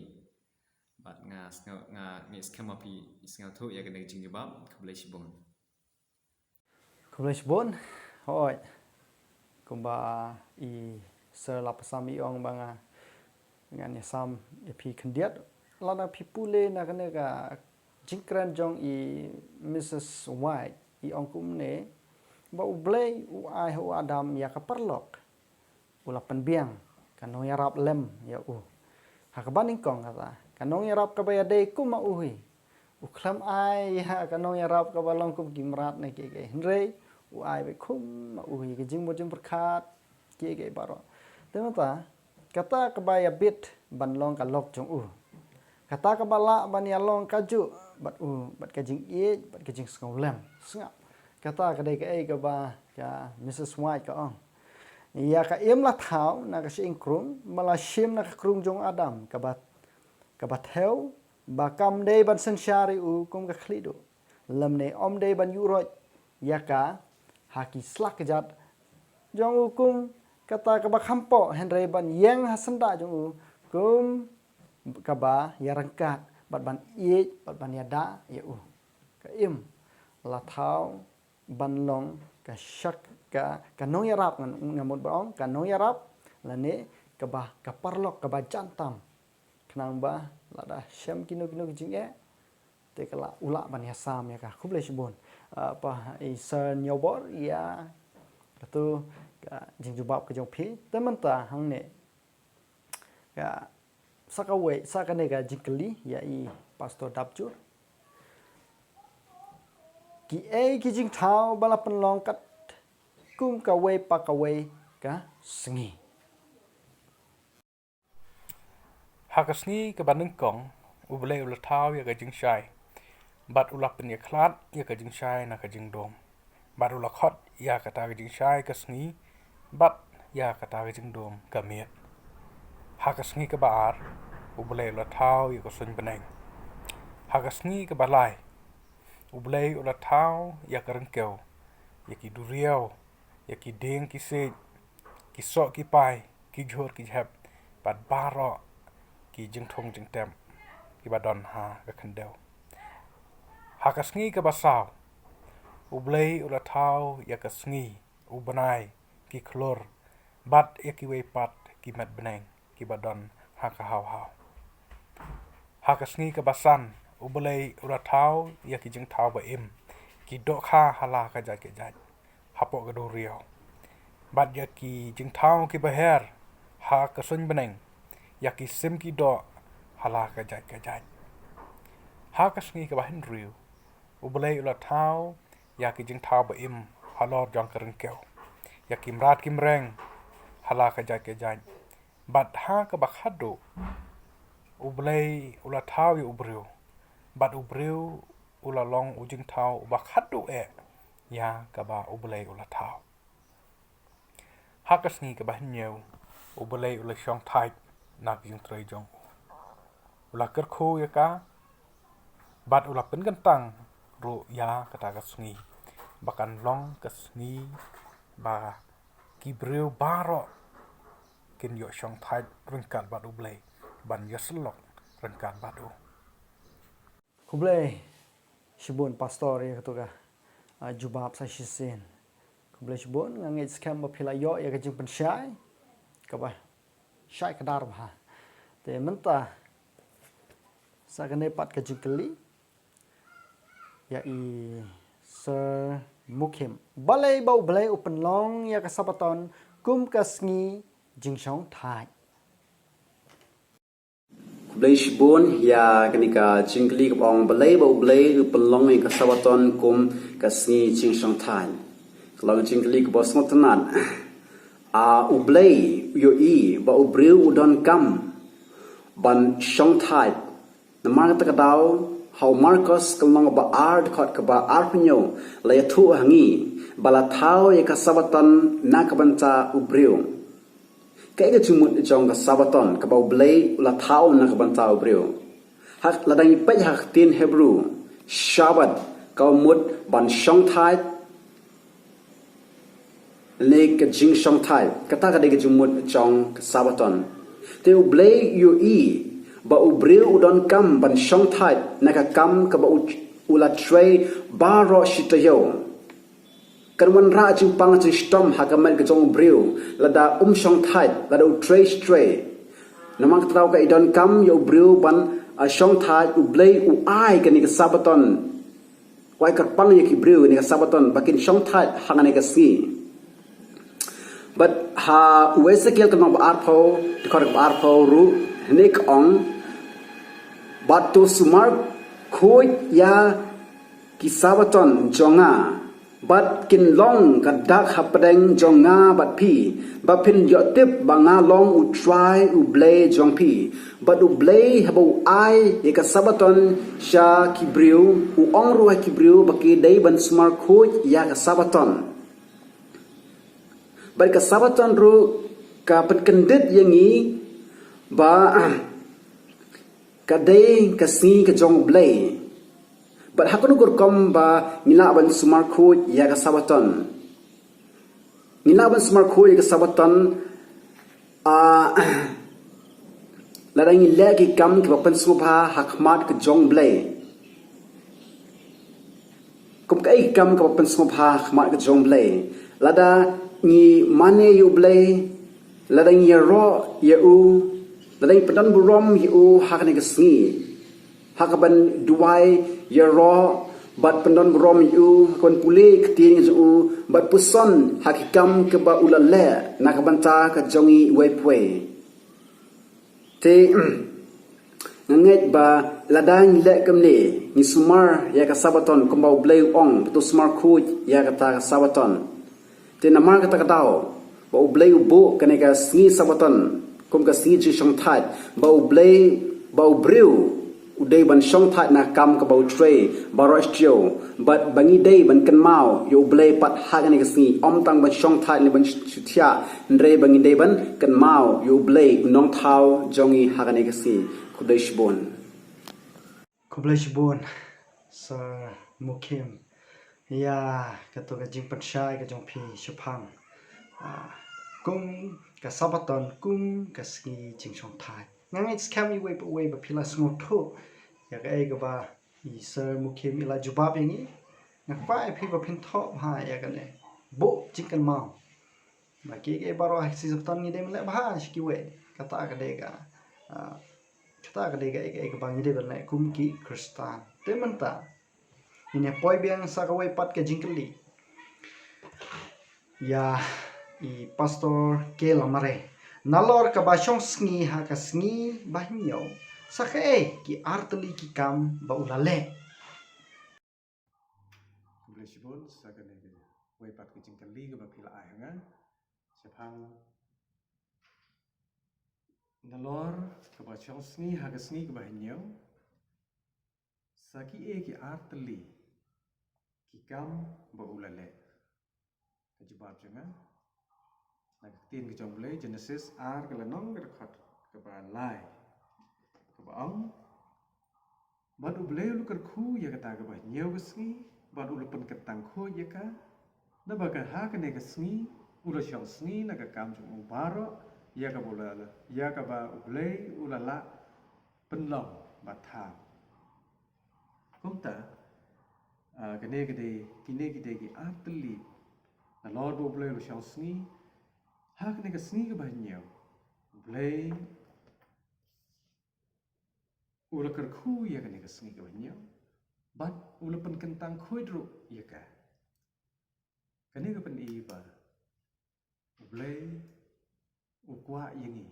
Bad nga sngew, nga ngeit skhem ba phi sngewthuh ïa kane ka jingjubab. Khublei shibun. Khublei shibun. Hooid. Kumba i Sir Lapasam i ong ba nga, ngan ïasam ïa phi khyndiat. Lada phi pule na kane ka jingkren jong i Missus White, i ong kumne ba U Blei u ai ha u Adam ïa ka paralok. U la pynbiang ka nongïarap lem ïa u. Ha kaba nyngkong kata, ka nongïarap kaba ïadei kum ma u hi. U khlem ai ïa ka nongïarap kaba long kum ki mrad ne kiei kiei. Hynrei u ai beit kum ma u hi, ka jingmut jingpyrkhat, kiei kiei baroh. Te mynta, kata kaba ïabit ban long ka lok jong u. Kata kaba lah ban ïalong kajuh bad u, bad ka jingïeit, bad ka jingsngewlem. Sngap. Kata ka dei kaei kaba ka Missus White ka ong. Ïa ka im la thaw na ka shyieng krung, ba la shim na ka krung jong Adam, kaba, kaba thew ba kam dei ban synshar ïa u kum ka khlieh duh, lymne ym dei ban ïuh roit ïa ka ha ki slak kjat jong u kum kata kaba kham poh, hynrei ban ïeng ha syndah jong u kum kaba ïaryngkat, bad ban ïeit, bad ban ïada ïa u. Ka im la thaw ban long ka shak-, ka, ka nongïarap, ngan, nga mut ban ong, ka nongïarap, lane kaba, ka paralok kaba jan tam. Khnang ba lada shem kino kino ki jingeh, te ka lah, u lah ban ïasam ïa ka. Khublei shibun. Ah, pa i Sir Nyaubor, ïa katu ka jingjubab ka jong phi. Te mynta hangne, ka, sa kawei, sa kane ka jingkylli ïa i Pastor Dapjur. Kiei ki jingthaw ba la pynlong kat kum kawei pa kawei ka sngi? Ha ka sngi kaba nyngkong, U Blei u la thaw ïa ka jingshai, bad u la pynïakhlad ïa ka jingshai na ka jingdum, bad u la khot ïa kata ka jingshai ka sngi, bad ïa kata ka jingdum ka miet. Ha ka sngi kaba ar, U Blei u la thaw ïa ka suiñ bneng. Ha ka sngi kaba lai, U Blei u la thaw ïa ka ryngkew, ïa ki duriaw, ïa ki dieng ki siej, ki soh ki pai, ki jhur ki jhep, bad baroh ki jingthung jingtep kiba don ha ka khyndew. Ha ka sngi kaba saw, U Blei u la thaw ïa ka sngi, u bnai, ki khlur, bad ïa kiwei pat ki met bneng kiba don ha ka haw haw. Ha ka sngi kaba san, U Blei u la thaw ïa ki jingthaw ba im, ki dohkha ha la ka jait ka jait, hapoh ka duriaw, bad ïa ki jingthaw kiba her ha ka suiñ bneng, ïa ki sim ki doh ha la ka jait ka jait. Ha ka sngi kaba hynriew, U Blei u la thaw ïa ki jingthaw ba im halor jong ka ryngkew, ïa ki mrad ki mreng ha la ka jait ka jait. Bad ha kaba khadduh, U Blei u la thaw ïa u briew, bad u briew u la long u jingthaw uba khadduh eh ïa kaba U Blei u la thaw. Ha ka sngi kaba hynñiew, U Blei u la shongthait na ka jingtrei jong u. U la kyrkhu ïa ka, bad u la pynkyntang ruh ïa kata ka sngi ba kan long ka sngi ba ki briew baroh kin ïoh shongthait ryngkat bad U Blei, ban ïasyllok ryngkat bad u. Khublei shibun pastor ïa katu ka, ah, jubab sa shisien. Khublei shibun, nga ngeit skhem ba phi la ïoh ïa ka jingpynshai kaba shai kdar bha. Te mynta sa kane pat ka jingkylli ïa i Sir Mukim. Balei ba U Blei u pynlong ïa ka Sabaton kum ka sngi jingshongthait? Khublei shibun ïa kane ka jingkylli kaba ong balei ba U Blei u pynlong ïa ka Sabaton kum ka sngi jingshongthait. Ka long jingkylli kaba sngewtynnat. A, U Blei u ïohi ba u briew u donkam ban shongthait. Namar kata ka daw, ha u Markos ka lynnong ba ar dkhot kaba arphew hynñiew la ïathuh ha ngi ba la thaw ïa ka Sabaton na ka bynta u briew. Kaei ka jingmut jong ka Sabaton kaba U Blei u la thaw na ka bynta u briew? Ha, lada ngi peit ha ka ktien Hebru, Shabbat ka mut ban shongthait, ne ka jingshongthait, kata ka dei ka jingmut jong ka Sabaton. Te U Blei u ïohi ba u briew u donkam ban shongthait na ka kam kaba u, u la trei baroh shi taïew. Kan wanrah jingpang jingshitom ha ka met ka jong u briew lada um shongthait, lada u trei shi trei. Namar kata ka daw ka i donkam ïa u briew ban, ah, shongthait, U Blei u ai kane ka Sabaton. U ai kyrpang ïa ki briew kane ka Sabaton ba kin shongthait ha kane ka sngi. Bad ha u Esekiel ka lynnong ba arphew, dkhot ba arphew ruh, hangne ka ong, bad to sumar khuid ïa ki Sabaton jong nga, bad kin long ka dak hapdeng jong nga bad phi, ba phin ïoh tip ba nga long U Trai U Blei jong phi. Bad U Blei haba u ai ïa ka Sabaton sha ki briew, u ong ruh ha ki briew ba ki dei ban sumar khuid ïa ka Sabaton. Bad ka Sabaton ruh ka pynkyndit ïa ngi ba ka dei ka sngi ka jong U Blei. Bad ha kano ka rukom ba ngi lah ban sumar khuid ïa ka Sabaton? Ngi lah ban sumar khuid ïa ka Sabaton, ah, lada ngi leh ki kam kiba pynsngewbha ha khmat ka jong U Blei. Kum kaei ki kam kiba pynsngewbha ha khmat ka jong U Blei? Lada ngi mane ïa U Blei, lada ngi ïaroh ïa u, lada ngi pyndon burom ïa u ha kane ka sngi, ha kaban duwai, ïaroh, bad pyndon burom ïa u, ha kaban pule ktien jong u, bad puson ha ki kam kiba u la leh na ka bynta ka jong ngi iwei pa iwei. Te nga ngeit ba lada ngi leh kumne, ngi sumar ïa ka Sabaton kumba U Blei u ong, ba to sumar khuid ïa kata ka Sabaton. Te namar kata ka daw ba U Blei u buh kane ka sngi Sabaton kum ka sngi jingshongthait, ba U Blei, ba u briew u dei ban shongthait na ka kam kaba u trei baroh shi taïew, bad ba ngi dei ban kynmaw ïa U Blei pat ha kane ka sngi, ym tang ban shongthait ne ban shu thiah, hynrei ba ngi dei ban kynmaw ïa U Blei u nongthaw jong ngi ha kane ka sngi. Khublei shibun. Khublei shibun, Sir Mukim. Ïa, kato ka jingpynshai ka jong phi shaphang. Ah, kum ka Sabaton, kum ka sngi jingshongthait. Nga ngeit skhem iwei pa iwei ba phi la sngewthuh ïa kaei kaba i Sir Mukim i la jubab ïa ngi. Nga kwah ïa phi ba phin thoh bha ïa kane. Buh jingkynmaw. Ba ki, ki baroh ha ki sngi Sabaton ngi dei ban leh bha sha kiwei. Kata ka dei ka, ah, kata ka dei ka, ka, kaba ngi dei ban leh kum ki Khristan. Te mynta ngin ïa poi biang sa kawei pat ka jingkylli ïa i Pastor K Lamare. Nalor kaba shong sngi ha ka sngi ba hynñiew, sa kaei ki artylli ki kam ba u la leh? Khublei shibun, sa kane kawei pat ka jingkylli kaba phi la ai ha nga. Shaphang nalor kaba shong sngi ha ka sngi kaba hynñiew, sa kiei ki artylli ki kam ba u la leh? Ka jubab jong nga na ka ktien ka jong U Blei, Genesis ar ka lynnong ka dkhot kaba lai, kaba ong: Bad U Blei u la kyrkhu ïa kata kaba hynñiew ka sngi, bad u la pynkyntang khuid ïa ka, naba ka ha kane ka sngi u la shong sngi na ka kam jong u baroh ïa kaba u la, ïa kaba U Blei u la lah pynlong bad thaw. Kumta, ah, kane ka dei, kine ki dei ki artylli nalor ba U Blei u la shong sngi ha kane ka sngi kaba hynñiew. U Blei u la kyrkhu ïa kane ka sngi kaba hynñiew, bad u la pynkyntang khuid ruh ïa ka. Kane ka pyni ba U Blei u kwah ïa ngi,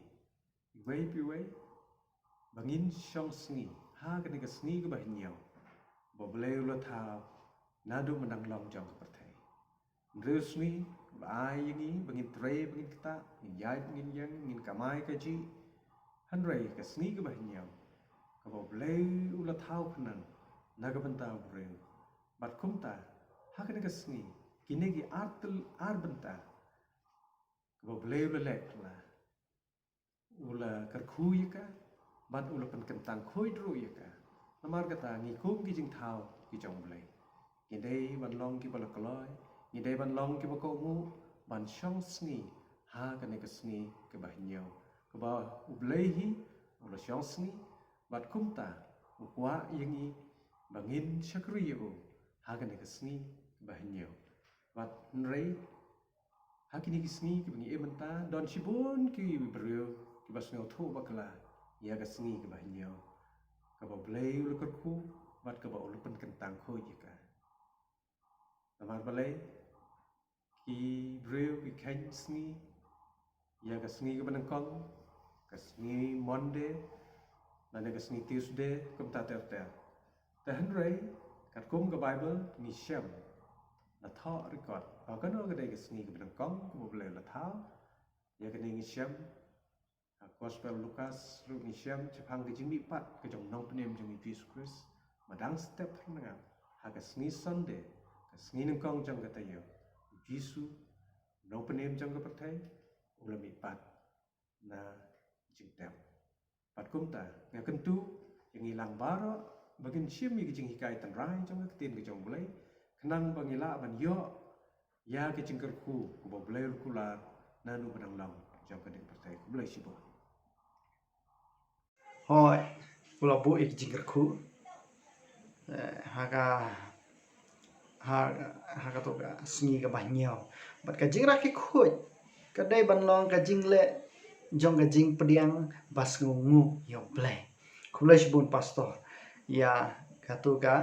iwei pa iwei, ba ngin shong sngi ha kane ka sngi kaba hynñiew ba U Blei u la thaw naduh mynta long jong ka pyrthei. Hynriew sngi u la ai ïa ngi ba ngin trei, ba ngin ktah, ngin ïaid, ngin ïeng, ngin kamai kajih. Hynrei ka sngi kaba hynñiew, kaba U Blei u la thaw khnang na ka bynta u briew. Bad kumta, ha kane ka sngi, kine ki artylli ar bynta kaba U Blei u la leh, u la kyrkhu ïa ka, bad u la pynkyntang khuid ruh ïa ka. Namar kata ngi kum ki jingthaw ki jong U Blei, ngi dei ban long kiba la kloi, ngi dei ban long kiba kohnguh ban shong sngi ha kane ka sngi kaba hynñiew, kaba U Blei hi u la shong sngi, bad kumta u kwah ïa ngi ba ngin shakri ïa u ha kane ka sngi kaba hynñiew. Bad hynrei ha kine ki sngi kiba ngi im mynta, don shibun ki briew kiba sngewthuh bakla ïa ka sngi kaba hynñiew, kaba U Blei u la kyrkhu bad kaba u la pynkyntang khuid ïa ka. Namar balei? Ki briew ki kheiñ sngi ïa ka sngi kaba nyngkong, ka sngi Monday, lane ka sngi Tuesday, kumta ter ter. Te hynrei, katkum ka Baibl ngi shem, la thoh record ba kano ka dei ka sngi kaba nyngkong kaba U Blei u la thaw. Ïa kane ngi shem ha Gospel Lukas ruh ngi shem shaphang ka jingmihpat ka jong u nongpynim jong U Jisu Khrist, ba dang step phyrnang ha ka sngi Sunday, ka sngi nyngkong jong ka taïew, U Jisu, u nongpynim jong ka pyrthei, u la mihpat na jingtep. Bad kumta, nga kyntu ïa ngi lang baroh ba ngin shim ïa ki jinghikai tynrai jong ka ktien ka jong U Blei, khnang ba ngi lah ban ïoh ïa ki jingkyrkhu kaba U Blei u la kular naduh ba dang long jong kane ka pyrthei. Khublei shibun. Hooid, u la buh ïa ki jingkyrkhu. Eh, ha ka, ha, ha kato ka sngi kaba hynñiew. Bad ka jingrakhe khuid ka dei ban long ka jingleh jong ka jingpdiang ba sngewnguh ïa U Blei. Khublei shibun Pastor ïa kato ka,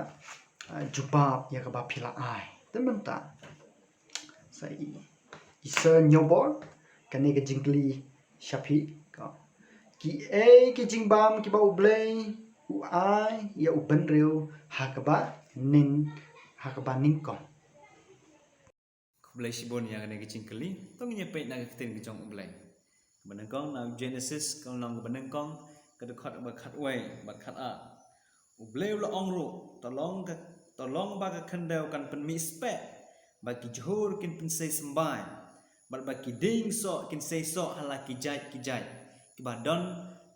eh, jubab ïa kaba phi la ai. Te mynta sa i, i Sir Nyobor, kane ka jingkylli sha phi, ka, kiei ki jingbam kiba U Blei u ai ïa u bynriew ha kaba nyng, ha kaba nyngkong? Khublei shibun ïa kane ka jingkylli. To ngin ïa peit na ka ktien ka jong U Blei. Kaba nyngkong na Genesis, ka lynnong kaba nyngkong, ka dkhot ba khatwei bad khatar. U Blei u la ong ruh, to long ka, to long ba ka khyndew kan pynmih speh, ba ki jhur kin pynsei symbai, bad ba ki dieng soh kin sei soh ha la ki jait ki jait kiba don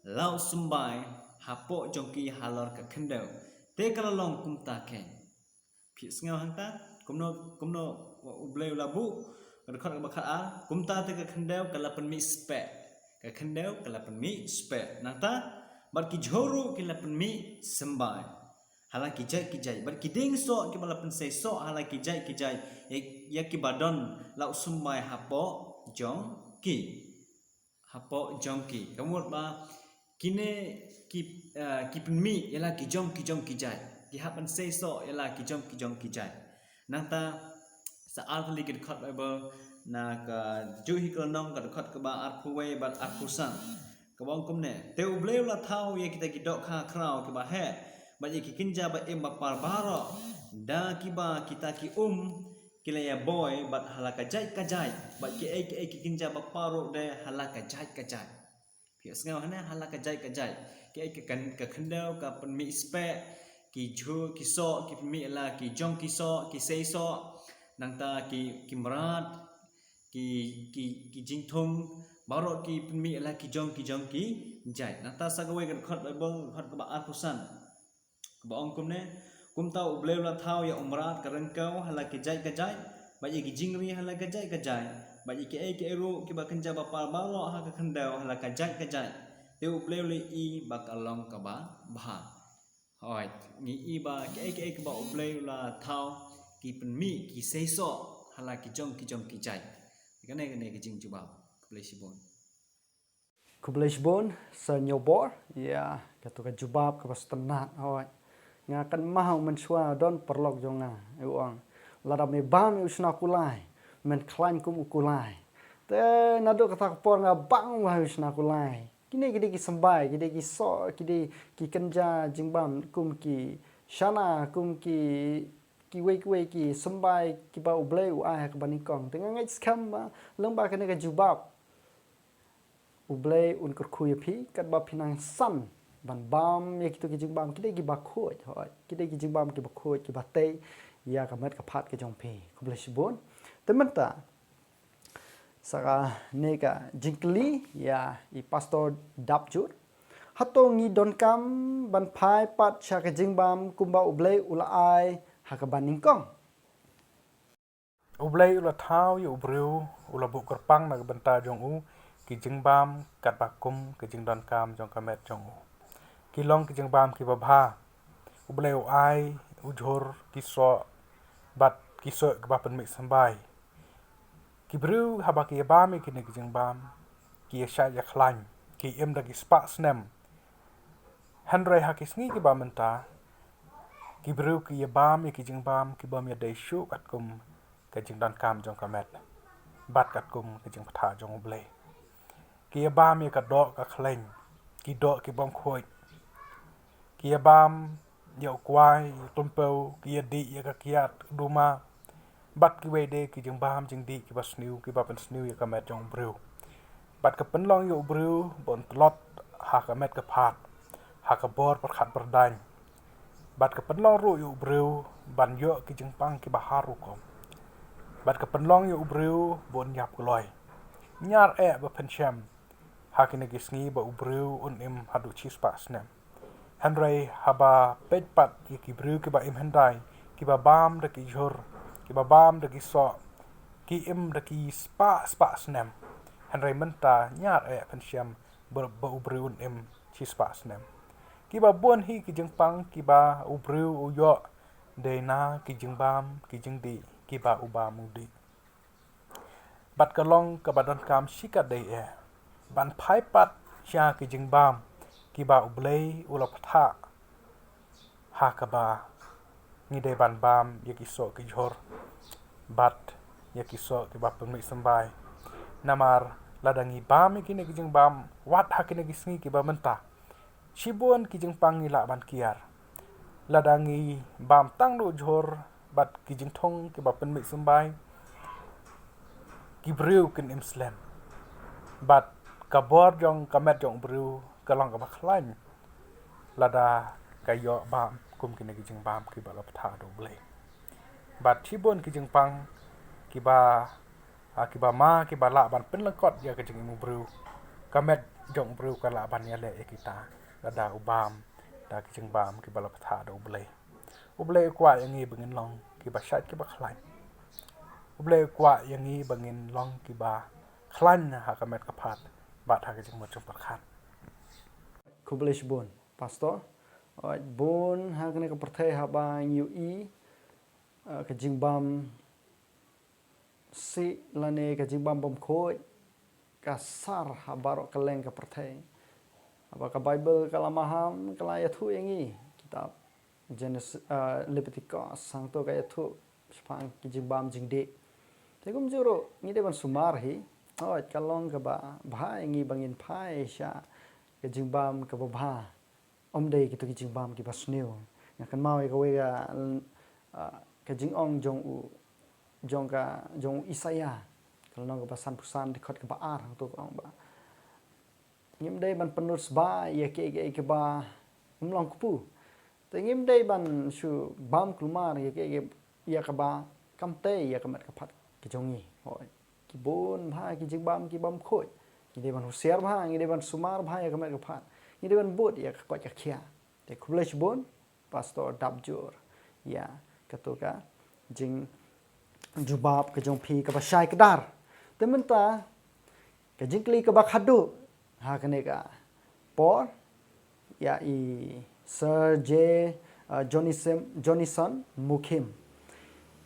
la u symbai hapoh jong ki halor ka khyndew. Te ka la long kumta kein. Phi sngew hangta, kumno, kumno U Blei u la buh, ka dkhot kaba khatar, kumta te ka khyndew ka la pynmih speh. Ka khyndew ka la pynmih speh. Nangta, bad ki jhur ruh ki la pynmih symbai. Ha la ki jait ki jait. Bad ki dieng soh kiba la pynsei soh ha la ki jait ki jait. Ïa, ïa kiba don la u symbai hapoh jong ki. Hapoh jong ki. Ka mut ba kine ki, eh, ki pynmih ïa la ki jong ki jong ki jait. Ki hap ban sei soh ïa la ki jong ki jong ki jait. Nangta sa ar tylli ki dkhot Baibl na ka Juh Hi Khluit Lynnong ka dkhot kaba arphew wei bad arphew san. Kaba ong kumne. Te U Blei u la thaw ïa kita ki dohkha khraw kiba heh bad ïa ki kynja ba im ba par baroh da kiba kita ki um ki la ïa boi bad ha la ka jait ka jait bad kiei kiei ki kynja ba par ruh de ha la ka jait ka jait. Phi sngew hane ha la ka jait ka jait. Kiei ka kan, ka khyndew ka pynmih speh, ki jhur ki soh ki pynmih la ki jong ki soh, ki sei soh, nangta ki, ki mrad, ki, ki, ki jingthung, baroh ki pynmih la ki jong ki jong ki jait. Nangta sa kawei ka dkhot Baibl, dkhot kaba arphew san. Kaba ong kumne, kumta U Blei u la thaw ïa u mrad ka ryngkew ha la ki jait ka jait, bad ïa ki jingri ha la ka jait ka jait, bad ïa kiei kiei ruh kiba kynja ba par baroh ha ka khyndew ha la ka jait ka jait. Te U Blei u la ïohi ba ka long kaba bha. Hooid, ngi ïohi ba kiei kiei kiba U Blei u la thaw ki pynmih ki sei soh ha la ki jong ki jong ki jait. Kane kane ki jingjubab. Khublei shibun. Khublei shibun, Sir Ñiewbor, ïa kato ka jubab kaba sngewtynnat, hooid. Nga kynmaw mynshuwa don paralok jong nga, u ong, lada me bam ïa u shna kulai, men khlaiñ kum u kulai. Te naduh kata ka por nga bam ïa u shna kulai. Kine ki dei ki symbai, ki dei ki soh, ki dei ki kynja jingbam kum ki shana, kum ki, kiwei kiwei ki symbai kiba U Blei u ai ha kaba nyngkong. Te nga ngeit skhem ba lyngba kane ka jubab U Blei un kyrkhu ïa phi katba phi nang san ban bam ïa kito ki jingbam, ki dei kiba khuid, hooid, ki dei ki jingbam kiba khuid, kiba tei ïa ka met ka phad ka jong phi. Khublei shibun. Te mynta sa kane ka jingkylli ïa i Pastor Dapjur. Hato ngi donkam ban phai pat sha ka jingbam kumba U Blei u la ai ha kaba nyngkong? U Blei u la thaw ïa u briew, u la buh kyrpang na ka bynta jong u ki jingbam katba kum ka jingdonkam jong ka met jong u. Ki long ki jingbam kiba bha. U Blei u ai u jhur, ki soh, bad ki soh kiba pynmih symbai. Ki briew haba ki ïa bam ïa kine ki jingbam, ki ïa shait ïa khlaiñ, ki im da ki spah snem. Hynrei ha ki sngi kiba mynta, ki briew ki ïa bam ïa ki jingbam kibym ïadei shuh katkum ka jingdonkam jong ka met bad katkum ka jingbatai jong U Blei. Ki ïa bam ïa ka doh ka khleiñ, ki doh kibym khuid. Ki ïa bam ïa u kwai, u tympew, ki ïa dih ïa ka kiad duma. Bad kiwei de ki jingbam jingdih kiba sniew, kiba pynsniew ïa ka met jong u briew. Bad ka pynlong ïa u briew ba un tlot ha ka met ka phad, ha ka bor pyrkhat pyrdaiñ. Bad ka pynlong ruh ïa u briew ban ïoh ki jingpang kiba har rukom. Bad ka pynlong ïa u briew ba un ïap kloi. Ñiar eh ba pynshem ha kine ki sngi ba u briew un im haduh shispah snem. Hynrei haba peit pat ïa ki briew kiba im hyndai, kiba bam da ki jhur, kiba bam da ki soh, ki im da ki spah spah snem. Hynrei mynta ñiar eh pynshem ba, ba u briew un im shispah snem. Kiba bun hi ki jingpang kiba u briew u ïoh dei na ki jingbam ki jingdih kiba u bam u dih. Bad ka long kaba donkam shikatdei eh ban phai pat sha ki jingbam kiba U Blei u la pynthah, ha kaba ngi dei ban bam ïa ki soh ki jhur bad ïa ki soh kiba pynmih symbai. Namar lada ngi bam ïa kine ki jingbam wat ha kine ki sngi kiba mynta, shibun ki jingpang ngi lah ban kiar. Lada ngi bam tang da u jhur bad ki jingthung kiba pynmih symbai, ki briew kin im slem. Bad ka bor jong ka met jong u briew ka long kaba khlaiñ lada ka ïoh bam kum kine ki jingbam kiba la pynthah da U Blei. Bad shibun ki jingpang kiba, ah, kiba ma kiba lah ban pynlyngkot ïa ka jingim u briew, ka met jong u briew ka lah ban ïaleh ïa kita lada u bam da ki jingbam kiba la bthah da U Blei. U Blei u kwah ïa ngi ba ngin long kiba shait kiba khlaiñ. U Blei u kwah ïa ngi ba ngin long kiba khlaiñ ha ka met ka phad bad ha ka jingmut jingpyrkhat. Khublei shibun, Pastor. Oi, bun ha kane ka pyrthei haba ngi ïohi, eh, ka jingbam sih lane ka jingbam bymkhuid ka sar ha baroh kylleng ka pyrthei. Haba ka Baibl ka la maham, ka la ïathuh ïa ngi, kitab Genesis, eh, Leviticus, hangto ka ïathuh shaphang ki jingbam jingdih. Te kumjuh ruh ngi dei ban sumar hi, hooid, ka long kaba bha ïa ngi ba ngin phai sha ka jingbam kaba bha. Ym dei kito ki jingbam kiba sniew. Nga kynmaw ïa kawei ka, ah, ka jingong jong u, jong ka, jong u Isaïah. Ka lynnong kaba sanphew san, dkhot kaba ar, hangto ka ong ba ngim dei ban pynlut sba ïa kiei kiei kiba ym long kpu. Te ngim dei ban shu bam kulmar ïa kiei kiei, ïa kaba kam tei ïa ka met ka phad ka jong ngi. Hooid. Ki bun bha ki jingbam ki bymkhuid. Ngi dei ban husiar bha, ngi dei ban sumar bha ïa ka met ka phad. Ngi dei ban bud ïa ka koit ka khiah. Te khublei shibun, Pastor Dapjur. Ïa kato ka jingjubab ka jong phi kaba shai kdar. Te mynta ka jingkylli kaba khadduh ha kane ka por, ïa i Sir J, uh, Johnny Sim-, Johnny Son Mukim.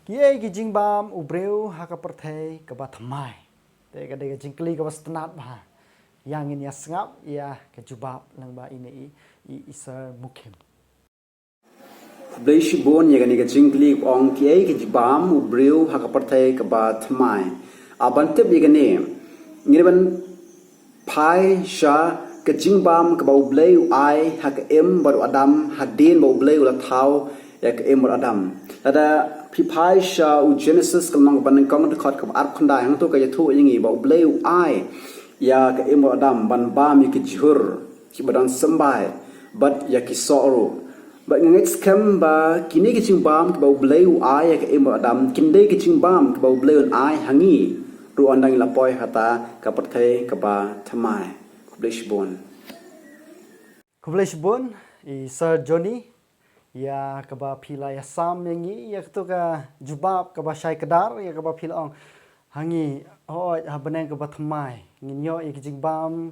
Kiei ki jingbam u briew ha ka pyrthei kaba thymmai? Te ka dei ka jingkylli kaba sngewtynnat bha. Ïa ngin ïa sngap ïa ka jubab lyngba ine i, i, i Sir Mukim. Khublei shibun ïa kane ka jingkylli, ong kiei ki jingbam u briew ha ka pyrthei kaba thymmai. A, ban tip ïa kane, ngi dei ban phai sha ka jingbam kaba U Blei u ai ha ka Im bad u Adam, hadien ba U Blei u la thaw ïa ka Im bad u Adam. Lada phi phai sha u Genesis ka lynnong kaba nyngkong, dkhot kaba arphew khyndai, hangto ka ïathuh ïa ngi ba U Blei u ai ïa ka Im bad u Adam ban bam ïa ki jhur kiba don symbai bad ïa ki soh ruh. Bad nga ngeit skhem ba kine ki jingbam kiba U Blei u ai ïa ka Im bad u Adam kin dei ki jingbam kiba U Blei un ai ha ngi ruh ynda ngi la poi ha kata ka pyrthei kaba thymmai. Khublei shibun. Khublei shibun i Sir Johnny, ïa kaba phi la ïasam ïa ngi ïa kato ka jubab kaba shai kdar, ïa kaba phi la ong ha ngi, hooid, ha bneng kaba thymmai ngin ïoh ïa ki jingbam,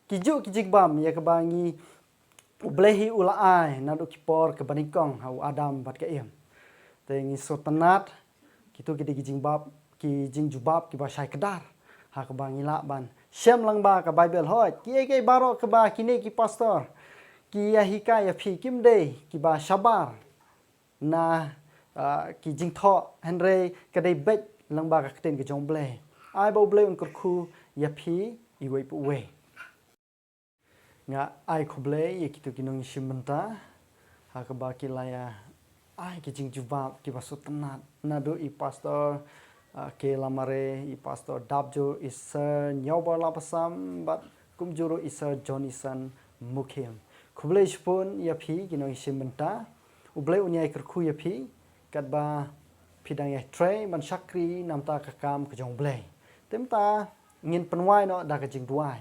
kijuh ki jingbam ïa kaba ngi, U Blei hi u la ai naduh ki por kaba nyngkong ha u Adam bad ka Im. Te ngi sngewtynnat, kito ki dei ki jingbam, ki jingjubab kiba shai kdar ha kaba ngi lah ban shem lyngba ka Baibl. Hooid, kiei kiei baroh kaba kine ki pastor ki ïa hikai ïa phi kim dei kiba shabar na, ah, ki jingthoh, hynrei ka dei beit lyngba ka ktien ka jong U Blei. Ai ba U Blei un kyrkhu ïa phi iwei pa iwei. Nga ai khublei ïa kito ki nongshim bynta ha kaba ki la ïa ai ki jingjubab kiba sngewtynnat, naduh i Pastor, ah, K Lamare, i Pastor Dapjur, i Sir Nyaubor Lapasam bad kumjuh ruh i Sir Johnny Son Mukim. Khublei shibun ïa phi ki nongshim bynta. U Blei un ïai kyrkhu ïa phi katba phi dang ïai trei ban shakri na bynta ka kam ka jong U Blei. Te mynta ngin pynwai noh da ka jingduwai.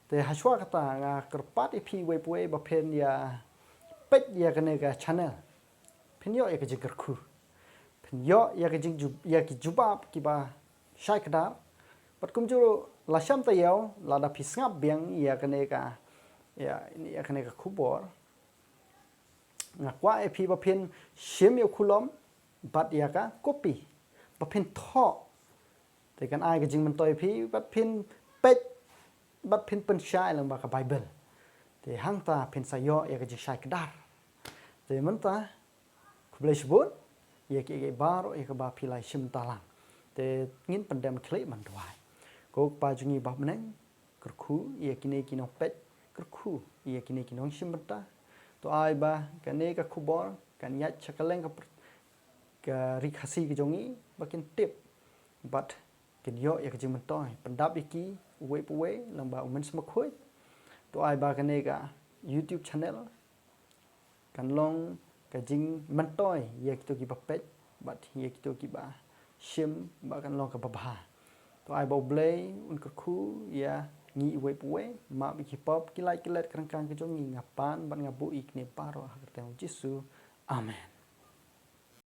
Te hashwa kata nga kyrpad ïa phi iwei pa iwei ba phin ïa peit ïa kane ka channel, phin ïoh ïa ka jingkyrkhu, phin ïoh ïa ka jingju-, ïa ki jubab kiba shai kdar. Bad kumjuh ruh la sham taïew lada phi sngap biang ïa kane ka, ïa, ïa kane ka khubor, nga kwah ïa phi ba phin shim ïa u khulom bad ïa ka kopi ba phin thoh. Te kan ai ka jingmyntoi ïa phi bad phin peit bad phin pynshai lyngba ka Baibl. Te hangta phin sa ïoh ïa ka jingshai kdar. Te mynta khublei shibun ïa kiei kiei baroh ïa kaba phi la shim bynta lang. Te ngin pyndem khlieh ban duwai. Ko Kpa jong ngi ba ha bneng, kyrkhu ïa kine ki nongpeit, kyrkhu ïa kine ki nongshim bynta. To ai ba kane ka khubor kan ïaid sha kylleng ka pr-, ka ri Khasi ka jong ngi ba kin tip bad kin ïoh ïa ka jingmyntoi. Pyndap ïa ki uwei pa uwei lyngba u Mynsiem Bakhuid. To ai ba kane ka YouTube channel kan long ka jingmyntoi ïa kito kiba peit bad ïa kito kiba shim ba kan long kaba bha. To ai ba U Blei un kyrkhu ïa ngi iwei pa iwei, map ïa ki pop, ki lait ki let, ki ryngkang ki jong ngi, nga pan bad nga buh ïa kine baroh ha ka kyrteng u Jisu. Amen.